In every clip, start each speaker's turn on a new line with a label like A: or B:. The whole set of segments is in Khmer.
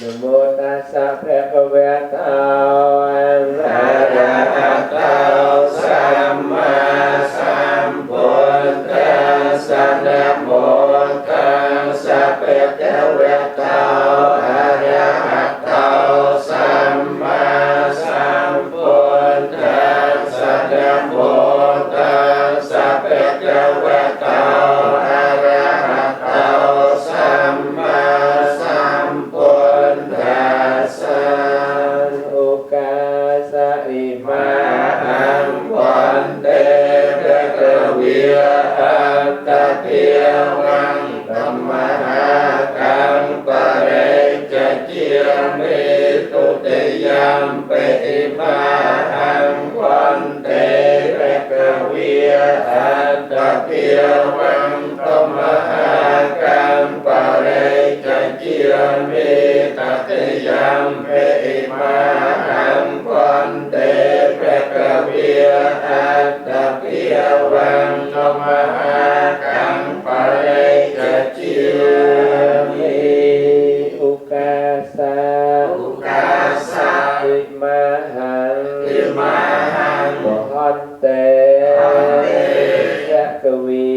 A: នមោតាសៈព្រះគវៈតោអរហតោសម្មាសម្ពុទ្ធស្សៈនមោតាសៈព្រះគវៈតោអរហតោសម្មាសម្ពុទ្ធស្សៈនមោតាសៈព្រះគវៈតោអរហតោសម្មាសម្ពុទ្ធស្សៈឧកាសិមាអង្វន្ទេព្រះគវិអត្តភិវੰធម្មហាកម្មបរិចជាមេទុតិយំបេមាអង្វន្ទេព្រះគវិអត្តភិវੰធម្មហាកម្មបរិចជាមេតតិយំបេមាអង្វន្ទេព្រះគវិអត្តភិវੰធម្មហាកម្មបរិចជាមេឧកាសាឧកាសាិមាហੰិមាហੰមហន្តេយកវី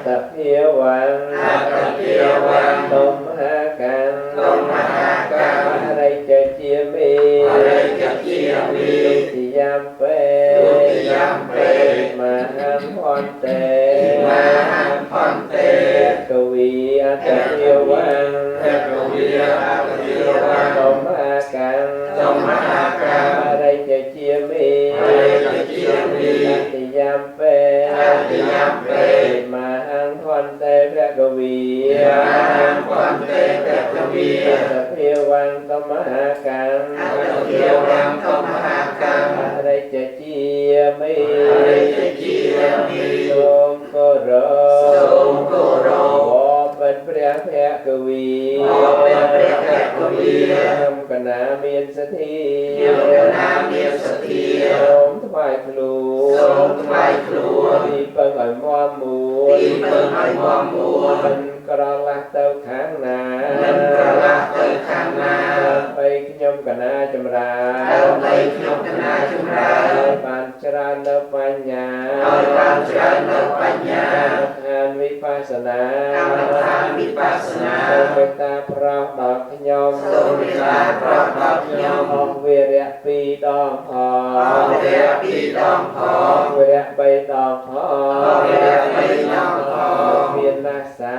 A: តភិវੰអត្តភិវੰធម្មហាកម្មធម្មហាកម្មអរិយជាមេអរិយជាមេទុតិយំបេទុតិយំបេមហੰភន្ទេមហੰភន្ទេកវីអត្តភិវੰកវីអត្តភិវੰធម្មហាកម្មធម្មហាកម្មអរិយជាមេអរិយជាមេទុតិយំបេទុតិយំបេមហੰភន្ទេព្រះកវីមហੰភន្ទេព្រះកវីអត្តភិវੰធម្មហាកម្មអត្តភិវੰធម្មហាកម្មអរិយជាមេអរិយជាមេសូមគោរសូមគោរពเป็นព្រះភគវីเป็นព្រះភគវីខ្ញុំកណាមានសទ្ធាខ្ញុំកណាមានសទ្ធាសូមថ្វាយខ្លួនសូមថ្វាយខ្លួនទីពឹងឲ្យមាំមួនទីពឹងឲ្យមាំមួនមិនក្រឡាស់ទៅខាងណាមិនក្រឡាស់ទៅខាងណាដើម្បីខ្ញុំកណាចម្រើនដើម្បីខ្ញុំកណាចម្រើនឲ្យបានច្រើននៅបញ្ញាឲ្យបានច្រើននៅបញ្ញាឋានវិបស្សនាកម្មដ្ឋានវិបស្សនាសូមមេត្តាប្រោសដល់ខ្ញុំសូមមេត្តាប្រោសដល់ខ្ញុំអស់វេរៈពីរដងផងអស់វេរៈពីរដងផងវេរៈបីដងផងអស់វេរៈបីដងផងមានណាសា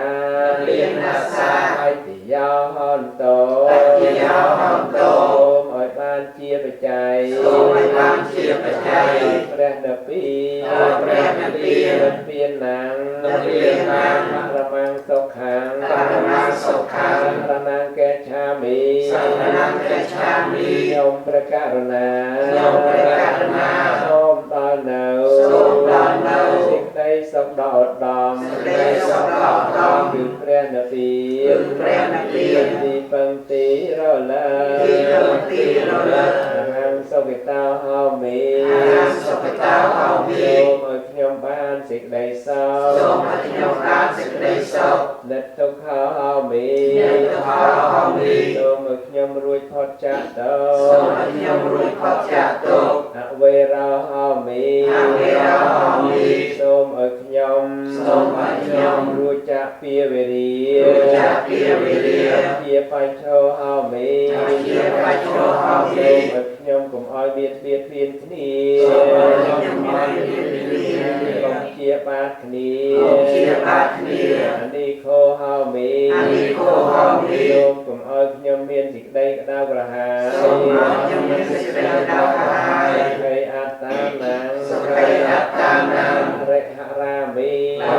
A: មានណាសាអតិយោហន្តោអតិយោហន្តោសូមឲ្យបានជាបច្ច័យសូមឲ្យបានជាបច្ច័យព្រះនិព្វានព្រះនិព្វាននិព្វានំនិព្វានំបរមੰសុខੰបរមੰសុខੰរណង្កេឆាមិសរណង្កេឆាមិខ្ញុំព្រះករុណាខ្ញុំព្រះករុណាសូមដល់នៅសូមដល់នៅសេចក្តីសុខដ៏ឧត្តមសេចក្តីសុខដ៏ឧត្តមគឺព្រះនិព្វានគឺព្រះនិព្វានទីពឹងទីរលើទីពឹងទីរលើអហੰសុគតោហោមិអហੰសុគតោហោមិសូមឲ្យខ្ញុំបានសេចក្តីសុខសូមឲ្យខ្ញុំបានសេចក្តីសុខនិត្យទុក្ខហោមិនិត្យទុក្ខហោមិសូមឲ្យខ្ញុំរួចផុតចាកទុក្ខសូមឲ្យខ្ញុំរួចផុតចាកទុក្ខអវេរោហោមិអវេរោហោមិសូមឲ្យខ្ញុំសូមឲ្យខ្ញុំរួចចាកពីវេរារួចចាកពីវេរាជាបញ្ឆោហោមិជាបញ្ឆោហោមិសូមឲ្យខ្ញុំកុំឲ្យបៀតបៀនគ្នាសូមឲ្យខ្ញុំឲ្យបៀតបៀនគ្នាកុំជាបាតគ្នាកុំជាបាតគ្នាអនិខោហោមិអនិខោហោមិសូមកុំឲ្យខ្ញុំមានសេចក្តីក្តៅក្រហាយសូមឲ្យខ្ញុំមានសេចក្តីក្តៅក្រហាយសុខីអត្តានំសុខីអត្តានំរិហរាមិ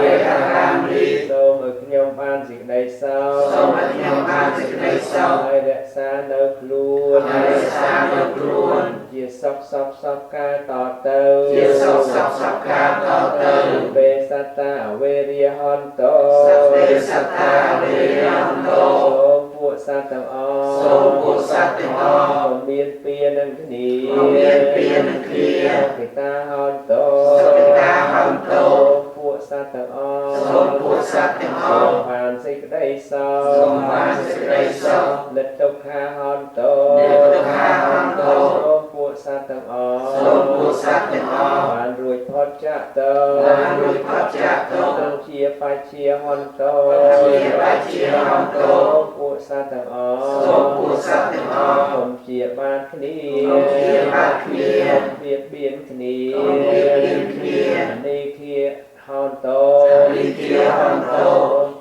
A: រិហរាមិសូមឲ្យខ្ញុំបានសេចក្តីសុខសូមឲ្យខ្ញុំបានសេចក្តីសុខហើយរក្សានៅខ្លួនហើយរក្សានៅខ្លួនជាសុខសពសពកាលតទៅជាសុខសពសពកាលតទៅទេសត្តាវេរិយហន្តោសត្វេសត្តាវេរិយហន្តោសូមពួកសត្វទាំងអស់សូមពួកសត្វទាំងអស់កុំមានពៀនឹងគ្នាកុំមានពៀនឹងគ្នាសុគតាហន្តោសុគតាហន្តោពួកសត្វទាំងអស់សូមពួកសត្វទាំងអស់បានសេចក្តីសុខសូមបានសេចក្តីសុខ និតទុក្ខាហន្តោ
B: និទុក្ខាហន្តោ
A: សូមពួកសត្វទាំងអស់
B: សូមពួកសត្វទាំងអស់
A: បានរួចផុតចាកទៅ
B: បានរួចផុតចាកទុក្ខ
A: ជាបច្ជាហន្តោ
B: ជាបច្ជាហន្តោ
A: ពួកសត្វទាំងអស់
B: សូមពួកសត្វទាំងអស់
A: កុំជាបានគ្នា
B: កុំជាបានគ្នា
A: កុំបៀតបៀនគ្នា
B: កុំបៀតបៀនគ្នា
A: និគាហន្តោ
B: និគាហន្តោ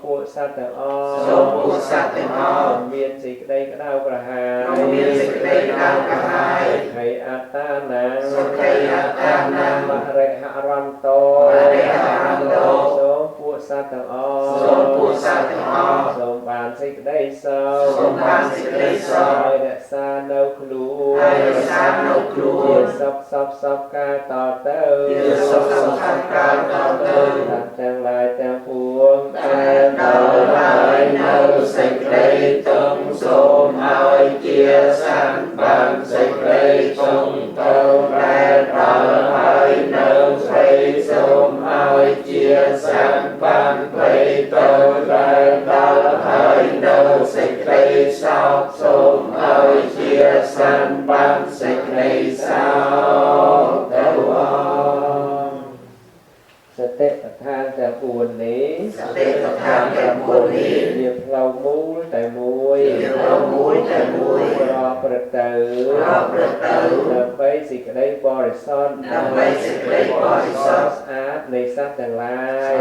A: ពួកសត្វទាំងអស់
B: សូមពួកសត្វទាំងអស់
A: មានសេចក្តីក្តៅក្រហាយ
B: មានសេចក្តីក្តៅក្រហាយ
A: ហើយអត្តានាង
B: សុខីអត្តានាង
A: បរិហរន្តោ
B: បរិហរន្តោ
A: សូមពួកសត្វទាំងអស់
B: សូមពួកសត្វទាំងអស់
A: សូមបានសេចក្តីសុខ
B: សូមបានសេចក្តីសុខ
A: ហើយរក្សានៅខ្លួន
B: ហើយរក្សានៅខ្លួន
A: ជាសុខសពសពកាលតទៅ
B: ជាសុខសពសពកាលតទៅ
A: ទាំងឡាយទាំងពួង
B: ដែលដល់ហើយនៅសេចក្តីទុក្ខសូមឲ្យជាសត្វបានសេចក្តីទុក្ខទៅដែលដល់ហើយនៅភ័យសូមឲ្យជាសត្វបានភ័យទៅដែលដល់ហើយនៅសេចក្តីសោកសូមឲ្យជាសត្វបានសេចក្តីសោកទៅអ
A: សតិប្បដ្ឋានទាំង4នេះ
B: សតិប្បដ្ឋានទាំង4នេះ
A: ជាផ្លូវមូលតែមួយ
B: ជាផ្លូវមូលតែមួយ
A: ប្រព្រឹត្តទៅ
B: ប្រព្រឹត្តទៅ
A: ដើម្បីសេចក្តីបរិសុទ្ធ
B: ដើម្បីសេចក្តីបរិសុទ្ធ
A: ស្អាតនៃសត្វទាំងឡាយ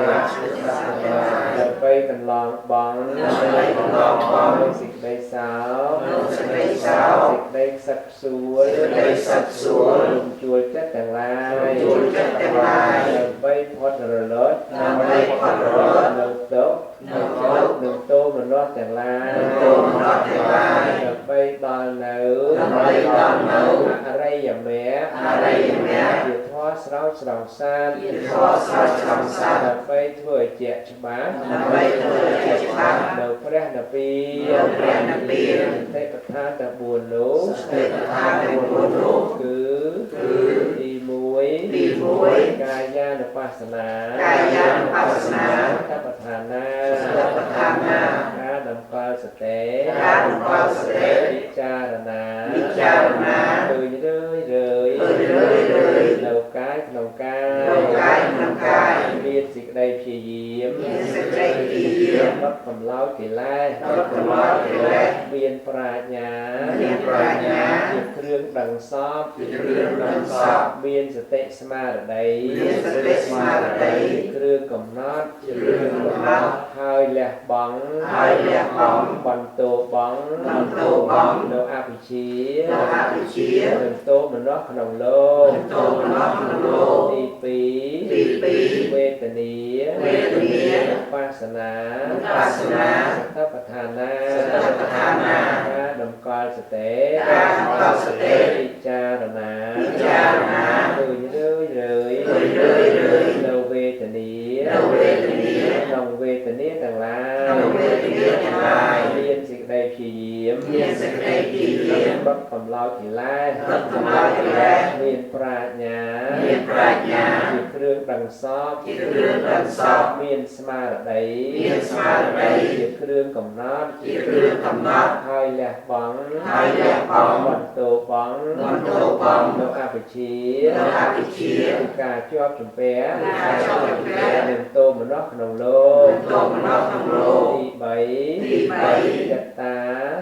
B: ដើម្បី
A: កន្លងបង់
B: ដើម្បីកន្លងបង់
A: នូវសេចក្តីសោក
B: នូវសេចក្តីសោក
A: សេចក្តីខ្សឹកខ្សួល
B: សេចក្តីខ្សឹកខ្សួល
A: រំជួលចិត្តទាំងឡាយ
B: ជួលចិត្តទាំងឡាយ
A: ដើម្បីផុតរលត់
B: ដើម្បីផុតរលត់
A: នៅទុក្ខ
B: នៅទុក្ខ
A: និងទោមនស្សទាំងឡាយ
B: និងទោមនស្សទាំងឡាយ
A: ដើម្បីដល់នៅ
B: ដើម្បីដល់នៅ
A: អរិយមគ្គ
B: អរិយមគ្គ
A: ជាធម៌ស្រោចស្រង់សាន
B: ជាធម៌ស្រោចស្រង់សាន
A: ដើម្បីធ្វើឲ្យជាក់ច្បាស់
B: ដើម្បីធ្វើឲ្យជាក់ច្បាស់
A: នៅព្រះនិព្វាន
B: នៅព្រះនិព្វាន
A: សតិប្បដ្ឋានទាំង4នោះ
B: សតិប្បដ្ឋានទាំង4នោះ
A: គឺ
B: គឺ
A: ទី1
B: ទី1
A: កាយានុបស្សនា
B: កាយានុបស្សនា
A: សតិប្បដ្ឋានា
B: សតិប្បដ្ឋានា
A: ការតម្កល់សតិ
B: ការតម្កល់សតិ
A: ពិចារណា
B: ពិចារណា
A: ឃើញរឿយរឿយ
B: ឃើញរឿយរឿយ
A: នៅកាយក្នុងកាយ
B: នៅកាយក្នុងកាយ
A: មានសេចក្តីព្យាយាម
B: មានសេចក្តីព្យាយាម
A: ដុតកម្លោចកិលេស
B: ដុតកម្លោចកិលេស
A: មានប្រាជ្ញា
B: មានប្រាជ្ញា
A: ជាគ្រឿងដឹងសព
B: ជាគ្រឿងដឹងសព
A: មានសតិស្មារតី
B: មានសតិស្មារតី
A: ជាគ្រឿងកំណត់
B: ជាគ្រឿងកំណត់
A: ហើយលះបង់
B: ហើយលះបង់
A: បន្ទោបង់
B: បន្ទោបង់
A: នៅអភិជា
B: នៅអភិជា
A: និងទោមនស្សក្នុងលោក
B: និងទោមនស្សក្នុងលោក
A: ទី2
B: ទី2
A: វេទនា
B: វេទនា
A: បស្សនា
B: បស្សនា
A: សតិប្បដ្ឋានា
B: សតិប្បដ្ឋានា
A: ការតម្កល់សតិ
B: ការតម្កល់សតិ
A: ពិចារណា
B: ពិចារណា
A: ឃើញរឿយរឿយ
B: ឃើញរឿយរឿយ
A: នៅវេទនា
B: នៅវេទនា
A: ក្នុងវេទនាទាំងឡាយ
B: ក្នុងវេទនាទាំងឡាយ
A: មានសេចក្តីព្យាយាម
B: មានសេចក្តីព្យាយាម
A: ដុតកម្លោចកិលេស
B: ដុតកម្លោចកិលេស
A: មានប្រាជ្ញា
B: មានប្រាជ្ញា
A: ជាគ្រឿងដឹងសព
B: ជាគ្រឿងដឹងសព
A: មានស្មារតី
B: មានស្មារតី
A: ជាគ្រឿងកំណត់
B: ជាគ្រឿងកំណត់
A: ហើយលះបង់
B: ហើយលះបង់
A: បន្ទោបង់
B: បន្ទោបង់
A: នៅអភិជា
B: នៅអភិជា
A: គឺការជាប់ជំពាក់
B: ការជាប់ជំពាក់
A: និងទោមនស្សក្នុងលោក
B: និងទោមនស្សក្នុងលោក
A: ទី3
B: ទី3
A: ចត្តា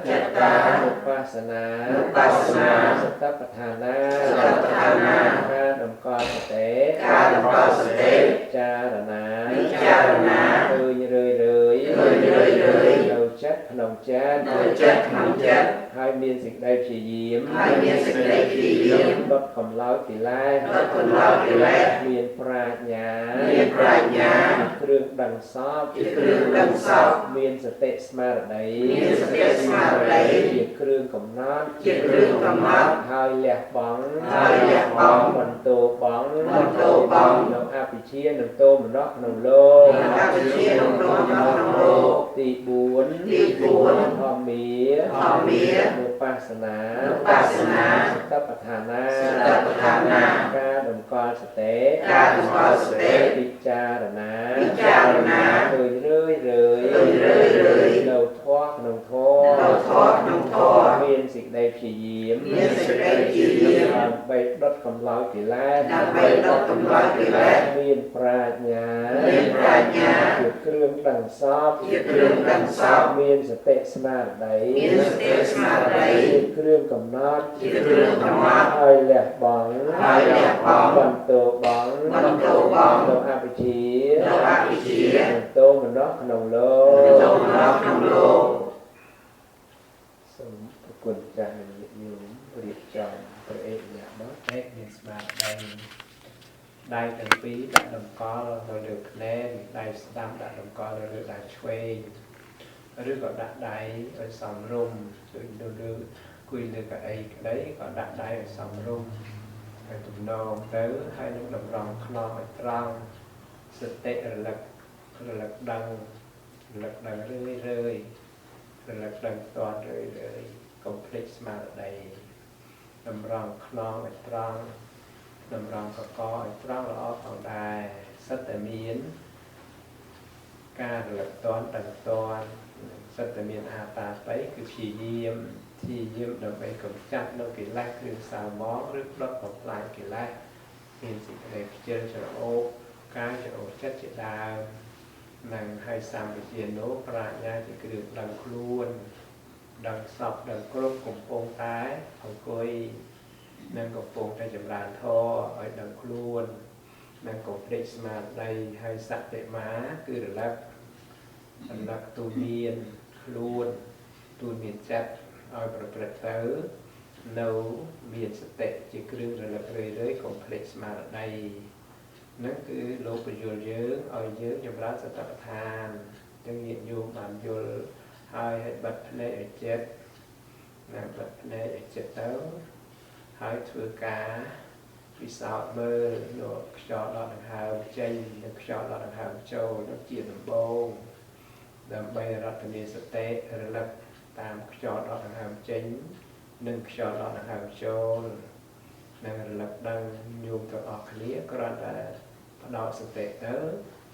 B: ចត្តា
A: នុបស្សនា
B: នុបស្សនា
A: សតិប្បដ្ឋានា
B: សតិប្បដ្ឋានា
A: ការតម្កល់សតិ
B: ការតម្កល់សតិ
A: ពិចារណា
B: ពិចារណា
A: ឃើញរឿយរឿយ
B: ឃើញរឿយរឿយ
A: នៅចិត្តក្នុងចិត្ត
B: នៅចិត្តក្នុងចិត្ត
A: ហើយមានសេចក្តីព្យាយាម
B: ហើយមានសេចក្តីព្យាយាម
A: ដុតកម្លោចកិលេស
B: ដុតកម្លោចកិលេស
A: មានប្រាជ្ញា
B: មានប្រាជ្ញា
A: ជាគ្រឿងដឹងសព
B: ជាគ្រឿងដឹងសព
A: មានសតិស្មារតី
B: មានសតិស្មារតី
A: ជាគ្រឿងកំណត់
B: ជាគ្រឿងកំណត់
A: ហើយលះបង់
B: ហើយលះបង់
A: បន្ទោបង់
B: បន្ទោបង់
A: នៅអភិជានិងទោមនស្សក្នុងលោក
B: នៅអភិជានិងទោមនស្សក្នុងលោក
A: ទី4
B: ទី4
A: ធម្មា
B: ធម្មា
A: នុបស្សនា
B: នុបស្សនា
A: សតិប្បដ្ឋានា
B: សតិប្បដ្ឋានា
A: ការតម្កល់សតិ
B: ការតម្កល់សតិ
A: ពិចារណា
B: ពិចារណា
A: ឃើញរឿយរឿយ
B: ឃើញរឿយរឿយ
A: នៅធម៌ក្នុងធម៌
B: នៅធម៌ ក្នុងធម៌
A: មានសេចក្តីព្យាយាម
B: មានសេចក្តីព្យាយាម
A: ដើម្បីដុតកម្លោចកិលេស
B: ដើម្បីដុតកម្លោចកិលេស
A: មានប្រាជ្ញា
B: មានប្រាជ្ញា
A: ជាគ្រឿងដឹងសព
B: ជាគ្រឿងដឹងសព
A: មានសតិស្មារតី
B: មានសតិស្មារតី
A: ជាគ្រឿងកំណត់
B: ជាគ្រឿងកំណត់
A: ហើយលះបង់
B: ហើយលះបង់
A: បន្ទោបង់
B: បន្ទោបង់
A: នៅអវិជ្ជា
B: នៅអវិជ្ជា
A: បន្ទោមនោក្នុងលោក
B: បន្ទោមនោក្នុងលោក
A: សូមប្រគុណចាស់ញាតិញោមរៀបចំព្រះអេរិយាបថឯកមានស្មារតីដៃទាំងពីរដាក់តម្កល់នៅលើភ្នែកដៃស្ដាំដាក់តម្កល់នៅលើដៃឆ្វេងឬក៏ដាក់ដៃឲ្យសមរម្យដូចនៅលើគួយលើកៅអីក្តីក៏ដាក់ដៃឲ្យសមរម្យហើយទំនងទៅហើយនឹងតម្រង់ខ្នងឲ្យត្រង់សតិរលឹករលឹកដឹងរលឹកដឹងរឿយរឿយរលឹកដឹងតន់រឿយរឿយកុំភ្លេចស្មារតីតម្រង់ខ្នងឲ្យត្រង់តម្រង់កកឲ្យត្រង់ល្អផងដែរសិតតែមានការរលឹកតន់ដឹងតន់សិតតែមានអាតាបិគឺព្យាយាមព្យាយាមដើម្បីកម្ចាត់នៅកិលេសគ្រឿងសៅមងឬដុតបំផ្លាញកិលេសមានសេចក្តីខ្ជិលច្រអូកកាយច្រអូកចិត្តជាដើមនឹងហើយសម្បជានោប្រាជ្ញាជាគ្រឿងដឹងខ្លួនដឹងសពដឹងគ្រប់កំពុងតែអង្គុយនឹងកំពុងតែចម្រើនធម៌ឲ្យដឹងខ្លួននឹងកុំភ្លេចស្មារតីហើយសតិមាគឺរលឹករលឹកទូមានខ្លួនទូមានចិត្តឲ្យប្រព្រឹត្តទៅនៅមានសតិជាគ្រឿងរលឹករឿយៗកុំភ្លេចស្មារតីនឹងគឺលោកពយល់យើងឲ្យយើងចម្រើនសតិប្បដ្ឋានចឹងញាតិញោមបានយល់ហើយឲ្យបិទភ្នែកឲ្យចិត្តណាបិទភ្នែកឲ្យចិត្តទៅហើយធ្វើការពិសោធន៍មើលយកខ្យល់ដកដង្ហើមចេញនិងខ្យល់ដកដង្ហើមចូលនោះជាដំបូងដើម្បីរតនាសតិរលឹកតាមខ្យល់ដកដង្ហើមចេញនិងខ្យល់ដកដង្ហើមចូលនិងរលឹកដឹងញោមទាំងអស់គ្នាគ្រាន់តែផ្ដោតសតិទៅ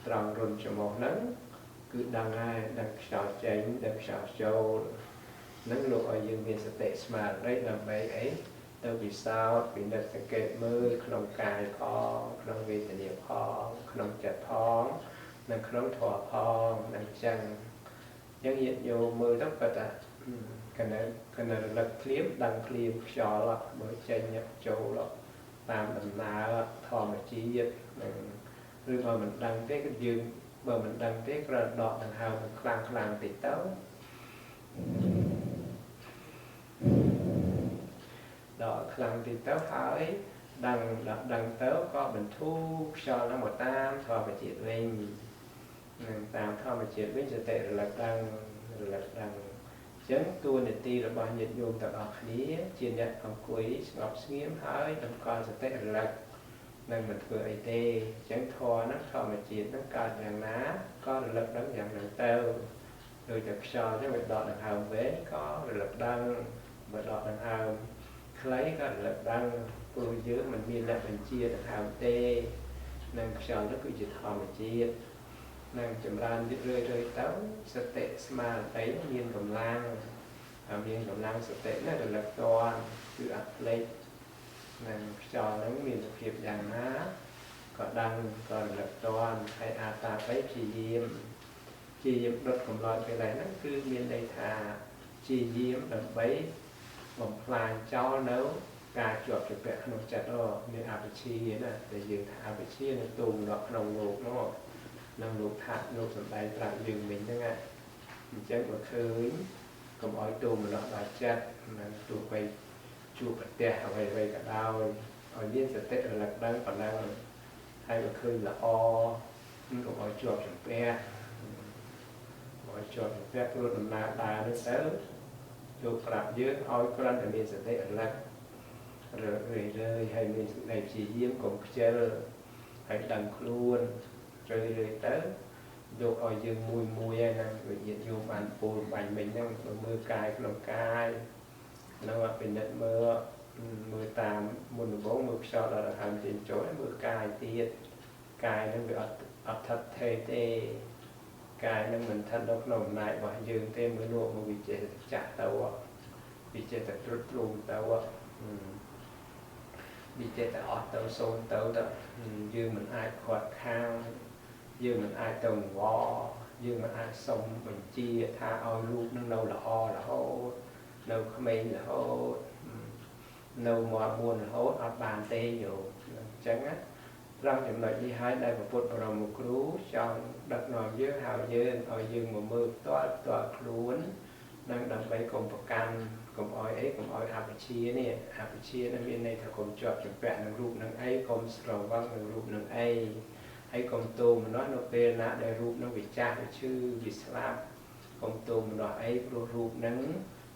A: ត្រង់រុនច្រមុះហ្នឹងគឺដឹងហើយដឹងខ្យល់ចេញដឹងខ្យល់ចូលនឹងលោកឲ្យយើងមានសតិស្មារតីដើម្បីអីទៅពិសោធន៍ពិនិត្យសង្កេតមើលក្នុងកាយផងក្នុងវេទនាផងក្នុងចិត្តផងនិងក្នុងធម៌ផងនឹងចឹងយើងញាតិញោមមើលទៅគាត់ថាកណ្ណរលឹកភ្លាមដឹងភ្លាមខ្យល់មើលចេញចូលតាមដំណើរធម្មជាតិនឹងឬបើមិនដឹងទេគឺយើងបើមិនដឹងទេគ្រាន់ដកដង្ហើមខ្លាំងខ្លាំងតិចទៅដកខ្លាំងតិចទៅហើយដឹងដឹងទៅក៏បន្ធូរខ្យល់ហ្នឹងមកតាមធម្មជាតិវិញនឹងតាមធម្មជាតិវិញសតិរលឹកដឹងរលឹកដឹងអញ្ចឹងតួនាទីរបស់ញាតិញោមទាំងអស់គ្នាជាអ្នកអង្គុយស្ងប់ស្ងៀមហើយតម្កល់សតិរលឹកនឹងមិនធ្វើអីទេអញ្ចឹងធម៌ហ្នឹងធម្មជាតិហ្នឹងកើតយ៉ាងណាក៏រលឹកដឹងយ៉ាងហ្នឹងទៅដូចតែខ្យល់ហ្នឹងវាដកដង្ហើមវែងក៏រលឹកដឹងបើដកដង្ហើមខ្លីក៏រលឹកដឹងព្រោះយើងមិនមានអ្នកបញ្ជាដង្ហើមទេនឹងខ្យល់នោះគឺជាធម្មជាតិនឹងចម្រើនរឿយៗទៅសតិស្មារតីមានកម្លាំងហើយមានកម្លាំងសតិណារលឹកតន់គឺអត់ភ្លេចនឹងខ្យល់ហ្នឹងមានសភាពយ៉ាងណាក៏ដឹងក៏រលឹកតន់ហើយអាតាបិព្យាយាមព្យាយាមដុតកម្លោចកិលេសហ្នឹងគឺមានន័យថាព្យាយាមដើម្បីបំផ្លាញចោលនៅការជាប់ជំពាក់ក្នុងចិត្តមានអវិជ្ជាណាដែលយើងថាអវិជ្ជានៅទូមនៅក្នុងលោកនោះនឹងលោកថាលោកសំដែងប្រាប់យើងមិញហ្នឹងអញ្ចឹងបើឃើញកុំឲ្យទូមនោះដល់ចិត្តនឹងទោះបីជួបប្រទះអ្វីៗក៏ដោយឲ្យមានសតិរលឹកដឹងប៉ុណ្ណឹងហើយបើឃើញល្អកុំឲ្យជាប់ជំពាក់កុំឲ្យជាប់ជំពាក់ព្រោះដំណើរដើរនេះទៅលោកប្រាប់យើងឲ្យគ្រាន់តែមានសតិរលឹករឿយៗហើយមានសេចក្តីព្យាយាមកុំខ្ជិលហើយដឹងខ្លួនរឿយៗទៅយកឲ្យយើងមួយមួយហើយហ្នឹងដូចញាតិញោមបានពោលបាញ់មិញហ្នឹងមើលកាយក្នុងកាយហ្នឹងពិនិត្យមើលមើលតាមមុនដំបូងមើលខ្យល់ដល់ដង្ហើមចេញចូលមើលកាយទៀតកាយហ្នឹងវាអត់ថិតថេរទេកាយហ្នឹងមិនស្ថិតនៅក្នុងអំណាចរបស់យើងទេមើលនោះមើលវាចេះចាស់ទៅ វាចេះតែទ្រុឌទ្រោមទៅវាចេះតែអស់ទៅសូន្យទៅទៅយើងមិនអាចខាត់ខាងយើងមិនអាចទៅអង្វរយើងមិនអាចសុំបញ្ជាថាឲ្យរូបនឹងនៅល្អរហូតនៅក្មេងរហូតនៅមាត់មួនរហូតអត់បានទេយោអញ្ចឹងណាត្រង់ចំណុចនេះហើយដែលព្រះពុទ្ធបរមគ្រូចង់ដឹកនាំយើងហើយយើងឲ្យយើងមកមើលផ្ទាល់ផ្ទាល់ខ្លួននឹងដើម្បីកុំប្រកាន់កុំឲ្យអីកុំឲ្យអវិជ្ជានេះអវិជ្ជានឹងមានន័យថាកុំជាប់ជំពាក់នឹងរូបនឹងអីកុំស្រវឹងនឹងរូបនឹងអីហើយកុំទោមនោះនៅពេលណាដែលរូបនឹងវាចាស់វាឈឺវាស្លាប់កុំទោមនោះអីព្រោះរូបនឹង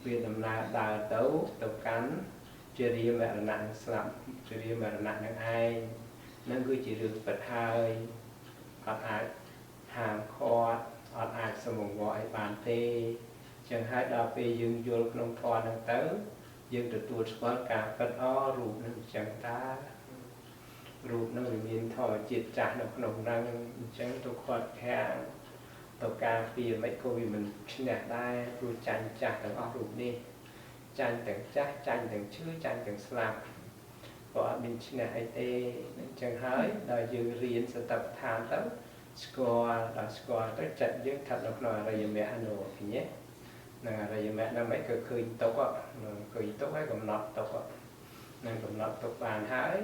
A: វាដំណើរដើរទៅទៅកាន់ជារាមរណៈនឹងស្លាប់ជារាមរណៈនឹងឯងនឹងគឺជារឿងពិតហើយអត់អាចហាមឃាត់អត់អាចសំងវល់ឲ្យបានទេចឹងហើយដល់ពេលយើងយល់ក្នុងធម៌ហ្នឹងទៅយើងទទួលស្គាល់ការពិតអរូបនឹងចឹងតារូបនឹងវាមានធម៌ជាតិចាស់នៅក្នុងហ្នឹងអញ្ចឹងទៅខាត់ខាំងទៅការពារមិនក៏វាមិនឈ្នះដែរព្រោះចាញ់ចាស់ទាំងអស់រូបនេះចាញ់ទាំងចាស់ចាញ់ទាំងឈឺចាញ់ទាំងស្លាប់ក៏អត់មានឈ្នះអីទេអញ្ចឹងហើយដល់យើងរៀនសតិប្បដ្ឋានទៅស្គាល់ដល់ស្គាល់ទៅចិត្តយើងស្ថិតនៅក្នុងអរិយមគ្គនោះឃើញទេនឹងអរិយមគ្គហ្នឹងមិនក៏ឃើញទុក្ខឃើញទុក្ខហើយកំណត់ទុក្ខនឹងកំណត់ទុក្ខបានហើយ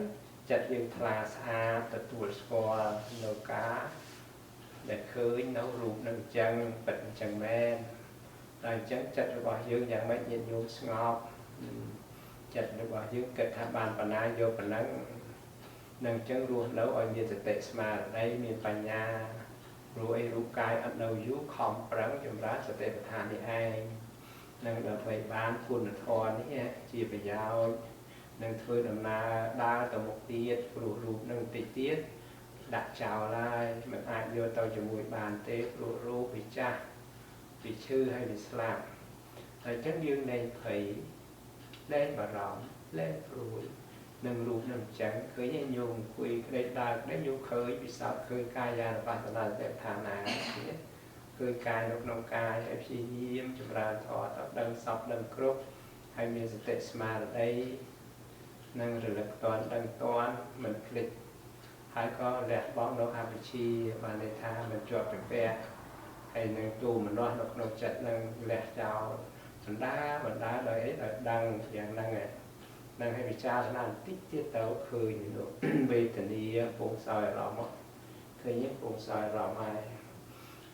A: ចិត្តយើងថ្លាស្អាតទទួលស្គាល់នៅការដែលឃើញនៅរូបនឹងអញ្ចឹងពិតអញ្ចឹងមែនដល់អញ្ចឹងចិត្តរបស់យើងយ៉ាងម៉េចញាតិញោមស្ងប់ចិត្តរបស់យើងគិតថាបានបណ្ណាយកប៉ុណ្ណឹងនឹងអញ្ចឹងរស់នៅឲ្យមានសតិស្មារតីមានបញ្ញាព្រោះអីរូបកាយអត់នៅយូរខំប្រឹងចម្រើនសតិប្បដ្ឋាននេះឯងនឹងដើម្បីបានគុណធម៌នេះជាប្រយោជន៍នឹងធ្វើដំណើរដើរទៅមុខទៀតព្រោះរូបនឹងតិចទៀតដាក់ចោលហើយមិនអាចយកទៅជាមួយបានទេព្រោះរូបវាចាស់វាឈឺហើយវាស្លាប់ហើយអញ្ចឹងយើងលែងភ័យលែងបារម្ភលែងព្រួយនឹងរូបនឹងអញ្ចឹងឃើញឯងញោមអង្គុយក្តេកដើរក្តេកញោមឃើញពិសោធន៍ឃើញកាយានុបស្សនាសតិប្បដ្ឋានណាឃើញកាយនៅក្នុងកាយហើយព្យាយាមចម្រើនធម៌ទៅដឹងសពដឹងគ្រប់ហើយមានសតិស្មារតីនឹងរលឹកតន់ដឹងតន់មិនភ្លេចហើយក៏លះបង់នៅអវិជ្ជាបានន័យថាមិនជាប់ជំពាក់ហើយនឹងទូមនោះនៅក្នុងចិត្តនឹងលះចោលបណ្ដាបណ្ដាដោយអីដោយដឹងយ៉ាងហ្នឹងឯងនឹងឲ្យពិចារណាបន្តិចទៀតទៅឃើញនោះវេទនាពងសោយអារម្មណ៍ឃើញពងសោយអារម្មណ៍ហើយ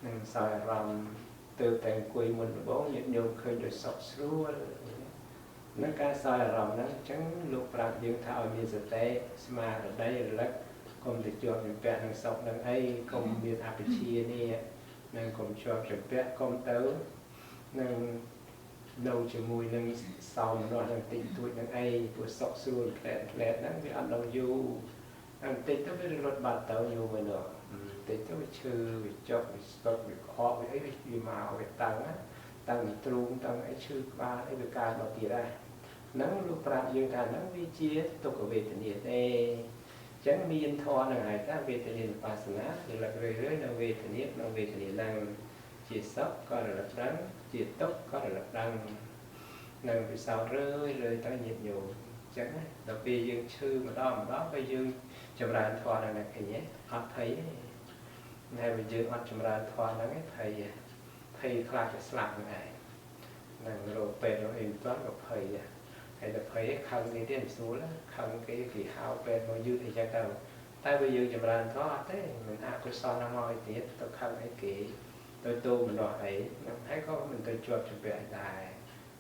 A: នឹងសោយអារម្មណ៍ទៅតែអង្គុយមុនដំបូងញាតិញោមឃើញដោយសុខស្រួលនឹងការសោយអារម្មណ៍ហ្នឹងអញ្ចឹងលោកប្រាប់យើងថាឲ្យមានសតិស្មារតីរលឹកកុំទៅជាប់ជំពាក់នឹងសុខនឹងអីកុំមានអវិជ្ជានេះនឹងកុំជាប់ជំពាក់កុំទៅនឹងនៅជាមួយនឹងសោមនោះនឹងតិចតួចនឹងអីព្រោះសុខស្រួលផ្លែផ្លែហ្នឹងវាអត់ដល់យូរបន្តិចទៅវារត់បាត់ទៅយូរមួយនោះបន្តិចទៅវាឈឺវាចុកវាស្ពឹកវាក្អកវាអីវាមកវាតឹងតឹងទ្រូងតឹងអីឈឺក្បាលអីវាកើតមកទៀតដែរហ្នឹងលោកប្រាប់យើងថាហ្នឹងវាជាទុក្ខវេទនាទេអញ្ចឹងមានធម៌ហ្នឹងហើយថាវេទនានុបស្សនារលឹករឿយៗនៅវេទនាក្នុងវេទនាហ្នឹងជាសុខក៏រលឹកដឹងជាទុក្ខក៏រលឹកដឹងនឹងពិសោធន៍រឿយរឿយទៅញាតិញោមអញ្ចឹងណាដល់ពេលយើងឈឺម្ដងម្ដងពេលយើងចម្រើនធម៌ហ្នឹងឃើញទេអត់ភ័យទេតែបើយើងអត់ចម្រើនធម៌ហ្នឹងឯងភ័យភ័យខ្លាចจะស្លាប់ហ្នឹងឯងនឹងរោគពេទ្យរោគអីមិនទាន់ក៏ភ័យដែរហើយតែភ័យខឹងគេទៀតមិនស្រួលខឹងគេគេហៅពេទ្យមកយឺតអីចឹងទៅតែបើយើងចម្រើនធម៌អត់ទេមិនអកុសលហ្នឹងមកអីទៀតទៅខឹងអីគេទៅទូមនោះអីហ្នឹងហើយក៏មិនទៅជាប់ជំពាក់អីដែរ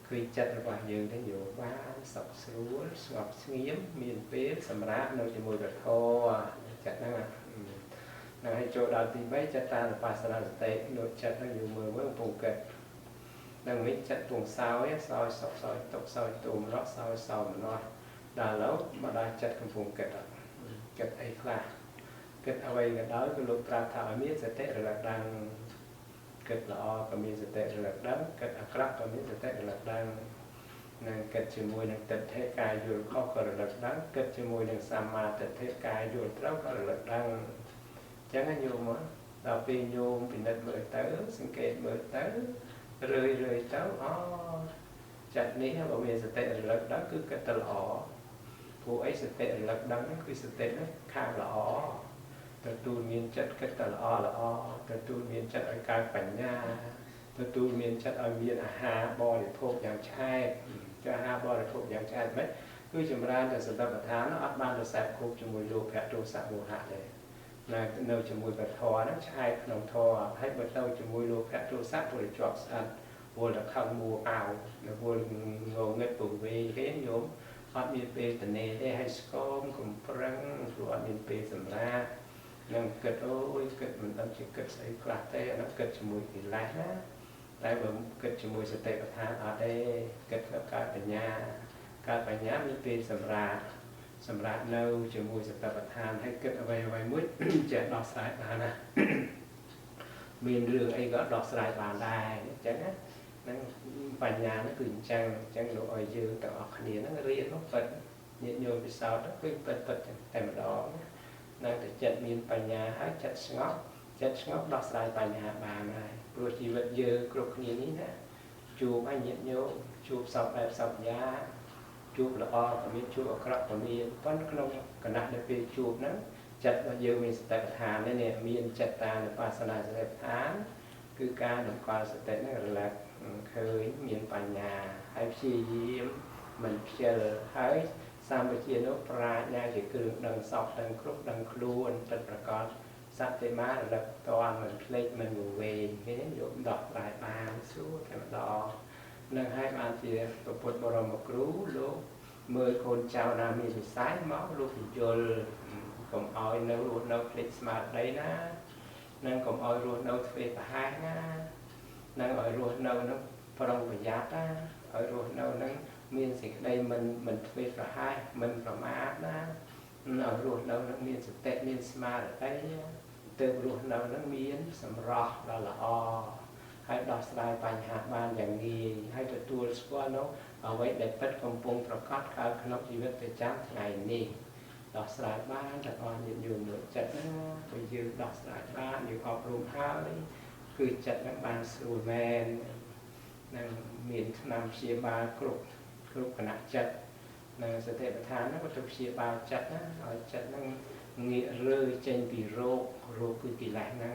A: ឃើញចិត្តរបស់យើងទៅយោបានសុខស្រួលស្ងប់ស្ងៀមមានពេលសម្រាប់នៅជាមួយព្រះធម៌ចិត្តហ្នឹងហ្នឹងហើយចូលដល់ទី3ចិត្តតានុបស្សនាសតិនោះចិត្តហ្នឹងយើងមើលមើលកំពុងគិតនឹងវិញចិត្តពងសោយសោយសុខសោយទុក្ខសោយទូមនោះសោយសោមនោះដល់ឡូវមកដល់ចិត្តកំពុងគិតគិតអីខ្លះគិតអ្វីក៏ដោយគឺលោកប្រាប់ថាឲ្យមានសតិរលឹកដឹងគិតល្អក៏មានសតិរលឹកដឹងគិតអាក្រក់ក៏មានសតិរលឹកដឹងនឹងគិតជាមួយនឹងទិដ្ឋិកាយយល់ខុសក៏រលឹកដឹងគិតជាមួយនឹងសម្មាទិដ្ឋិកាយយល់ត្រូវក៏រលឹកដឹងអញ្ចឹងញោមដល់ពេលញោមពិនិត្យមើលទៅសង្កេតមើលទៅរឿយរឿយទៅអូ ចិត្តនេះបើមានសតិរលឹកដឹងគឺគិតទៅល្អព្រោះអីសតិរលឹកដឹងហ្នឹងគឺសតិហ្នឹងខាងល្អទទួលមានចិត្តគិតទៅល្អល្អទទួលមានចិត្តឲ្យកើតបញ្ញាទទួលមានចិត្តឲ្យមានអាហារបរិភោគយ៉ាងឆ្អែតចាអាហារបរិភោគយ៉ាងឆ្អែតមិនគឺចម្រើនតែសតិប្បដ្ឋានអត់បានទៅសេពគប់ជាមួយលោភៈទោសៈមោហៈទេនៅជាមួយពធហ្នឹងឆ្អែតក្នុងធម៌ហើយបើទៅជាមួយលោភៈទោសៈព្រោះជាប់ស្អិតវល់តែខឹងមួអោនៅវល់ងងឹតពវេគេញោមអត់មានពេលតនេទេហើយស្គមកំប្រឹងព្រោះអត់មានពេលសម្រាកនឹងគិតអូយគិតមិនដឹងជាគិតស្អីខ្លះទេអានោះគិតជាមួយកិលេសណាតែបើគិតជាមួយសតិប្បដ្ឋានអត់ទេគិតទៅកើតបញ្ញាកើតបញ្ញាមានពេលសម្រាកសម្រាប់នៅជាមួយសតិប្បដ្ឋានហើយគិតអ្វីអ្វីមួយចេះដោះស្រាយបានណាមានរឿងអីក៏ដោះស្រាយបានដែរអញ្ចឹងណាហ្នឹងបញ្ញាហ្នឹងគឺអញ្ចឹងអញ្ចឹងលោកឲ្យយើងទាំងអស់គ្នាហ្នឹងរៀននោះពិតញាតិញោមពិសោធន៍គឺពិតពិតតែម្ដងណាតែចិត្តមានបញ្ញាហើយចិត្តស្ងប់ចិត្តស្ងប់ដោះស្រាយបញ្ហាបានហើយព្រោះជីវិតយើងគ្រប់គ្នានេះណាជួបឲ្យញាតិញោមជួបសពបែបសពយ៉ាងជួបល្អក៏មានជួបអាក្រក់ក៏មានប៉ុន្តែក្នុងគណៈដែលពេលជួបហ្នឹងចិត្តរបស់យើងមានសតិប្បដ្ឋាននេះមានចិត្តតានុបស្សនាសតិប្បដ្ឋានគឺការតម្កល់សតិហ្នឹងរលឹកឃើញមានបញ្ញាហើយព្យាយាមមិនខ្ជិលហើយសម្បជានោះប្រាជ្ញាជាគ្រឿងដឹងសពដឹងគ្រប់ដឹងខ្លួនពិតប្រាកដសតិមារលឹកតន់មិនភ្លេចមិនវង្វេងគេយកដោះស្រាយបានស្រួលតែម្ដងនឹងហើយបានជាពុទ្ធបរមគ្រូលោកមើលកូនចៅណាមានវិស័យមកលោកពយល់កុំឲ្យនៅរស់នៅភ្លេចស្មារតីណានិងកុំឲ្យរស់នៅធ្វេសប្រហែសណានិងឲ្យរស់នៅនឹងប្រុងប្រយ័ត្នណាឲ្យរស់នៅនឹងមានសេចក្តីមិនធ្វេសប្រហែសមិនប្រមាទណាឲ្យរស់នៅនឹងមានសតិមានស្មារតីទើបរស់នៅនឹងមានសម្រស់ដ៏ល្អហើយដោះស្រាយបញ្ហាបានយ៉ាងងាយហើយទទួលស្គាល់នៅអ្វីដែលពិតកំពុងប្រកបកើតក្នុងជីវិតប្រចាំថ្ងៃនេះដោះស្រាយបានទាំងអស់ញាតិញោមមើលចិត្តណាបើយើងដោះស្រាយបានយើងអប់រំហើយគឺចិត្តនឹងបានស្រួលមែននឹងមានថ្នាំព្យាបាលគ្រប់គណៈចិត្តនៅសតិប្បដ្ឋានហ្នឹងក៏ទៅព្យាបាលចិត្តណាឲ្យចិត្តហ្នឹងងាករើចេញពីរោគរោគគឺកិលេសហ្នឹង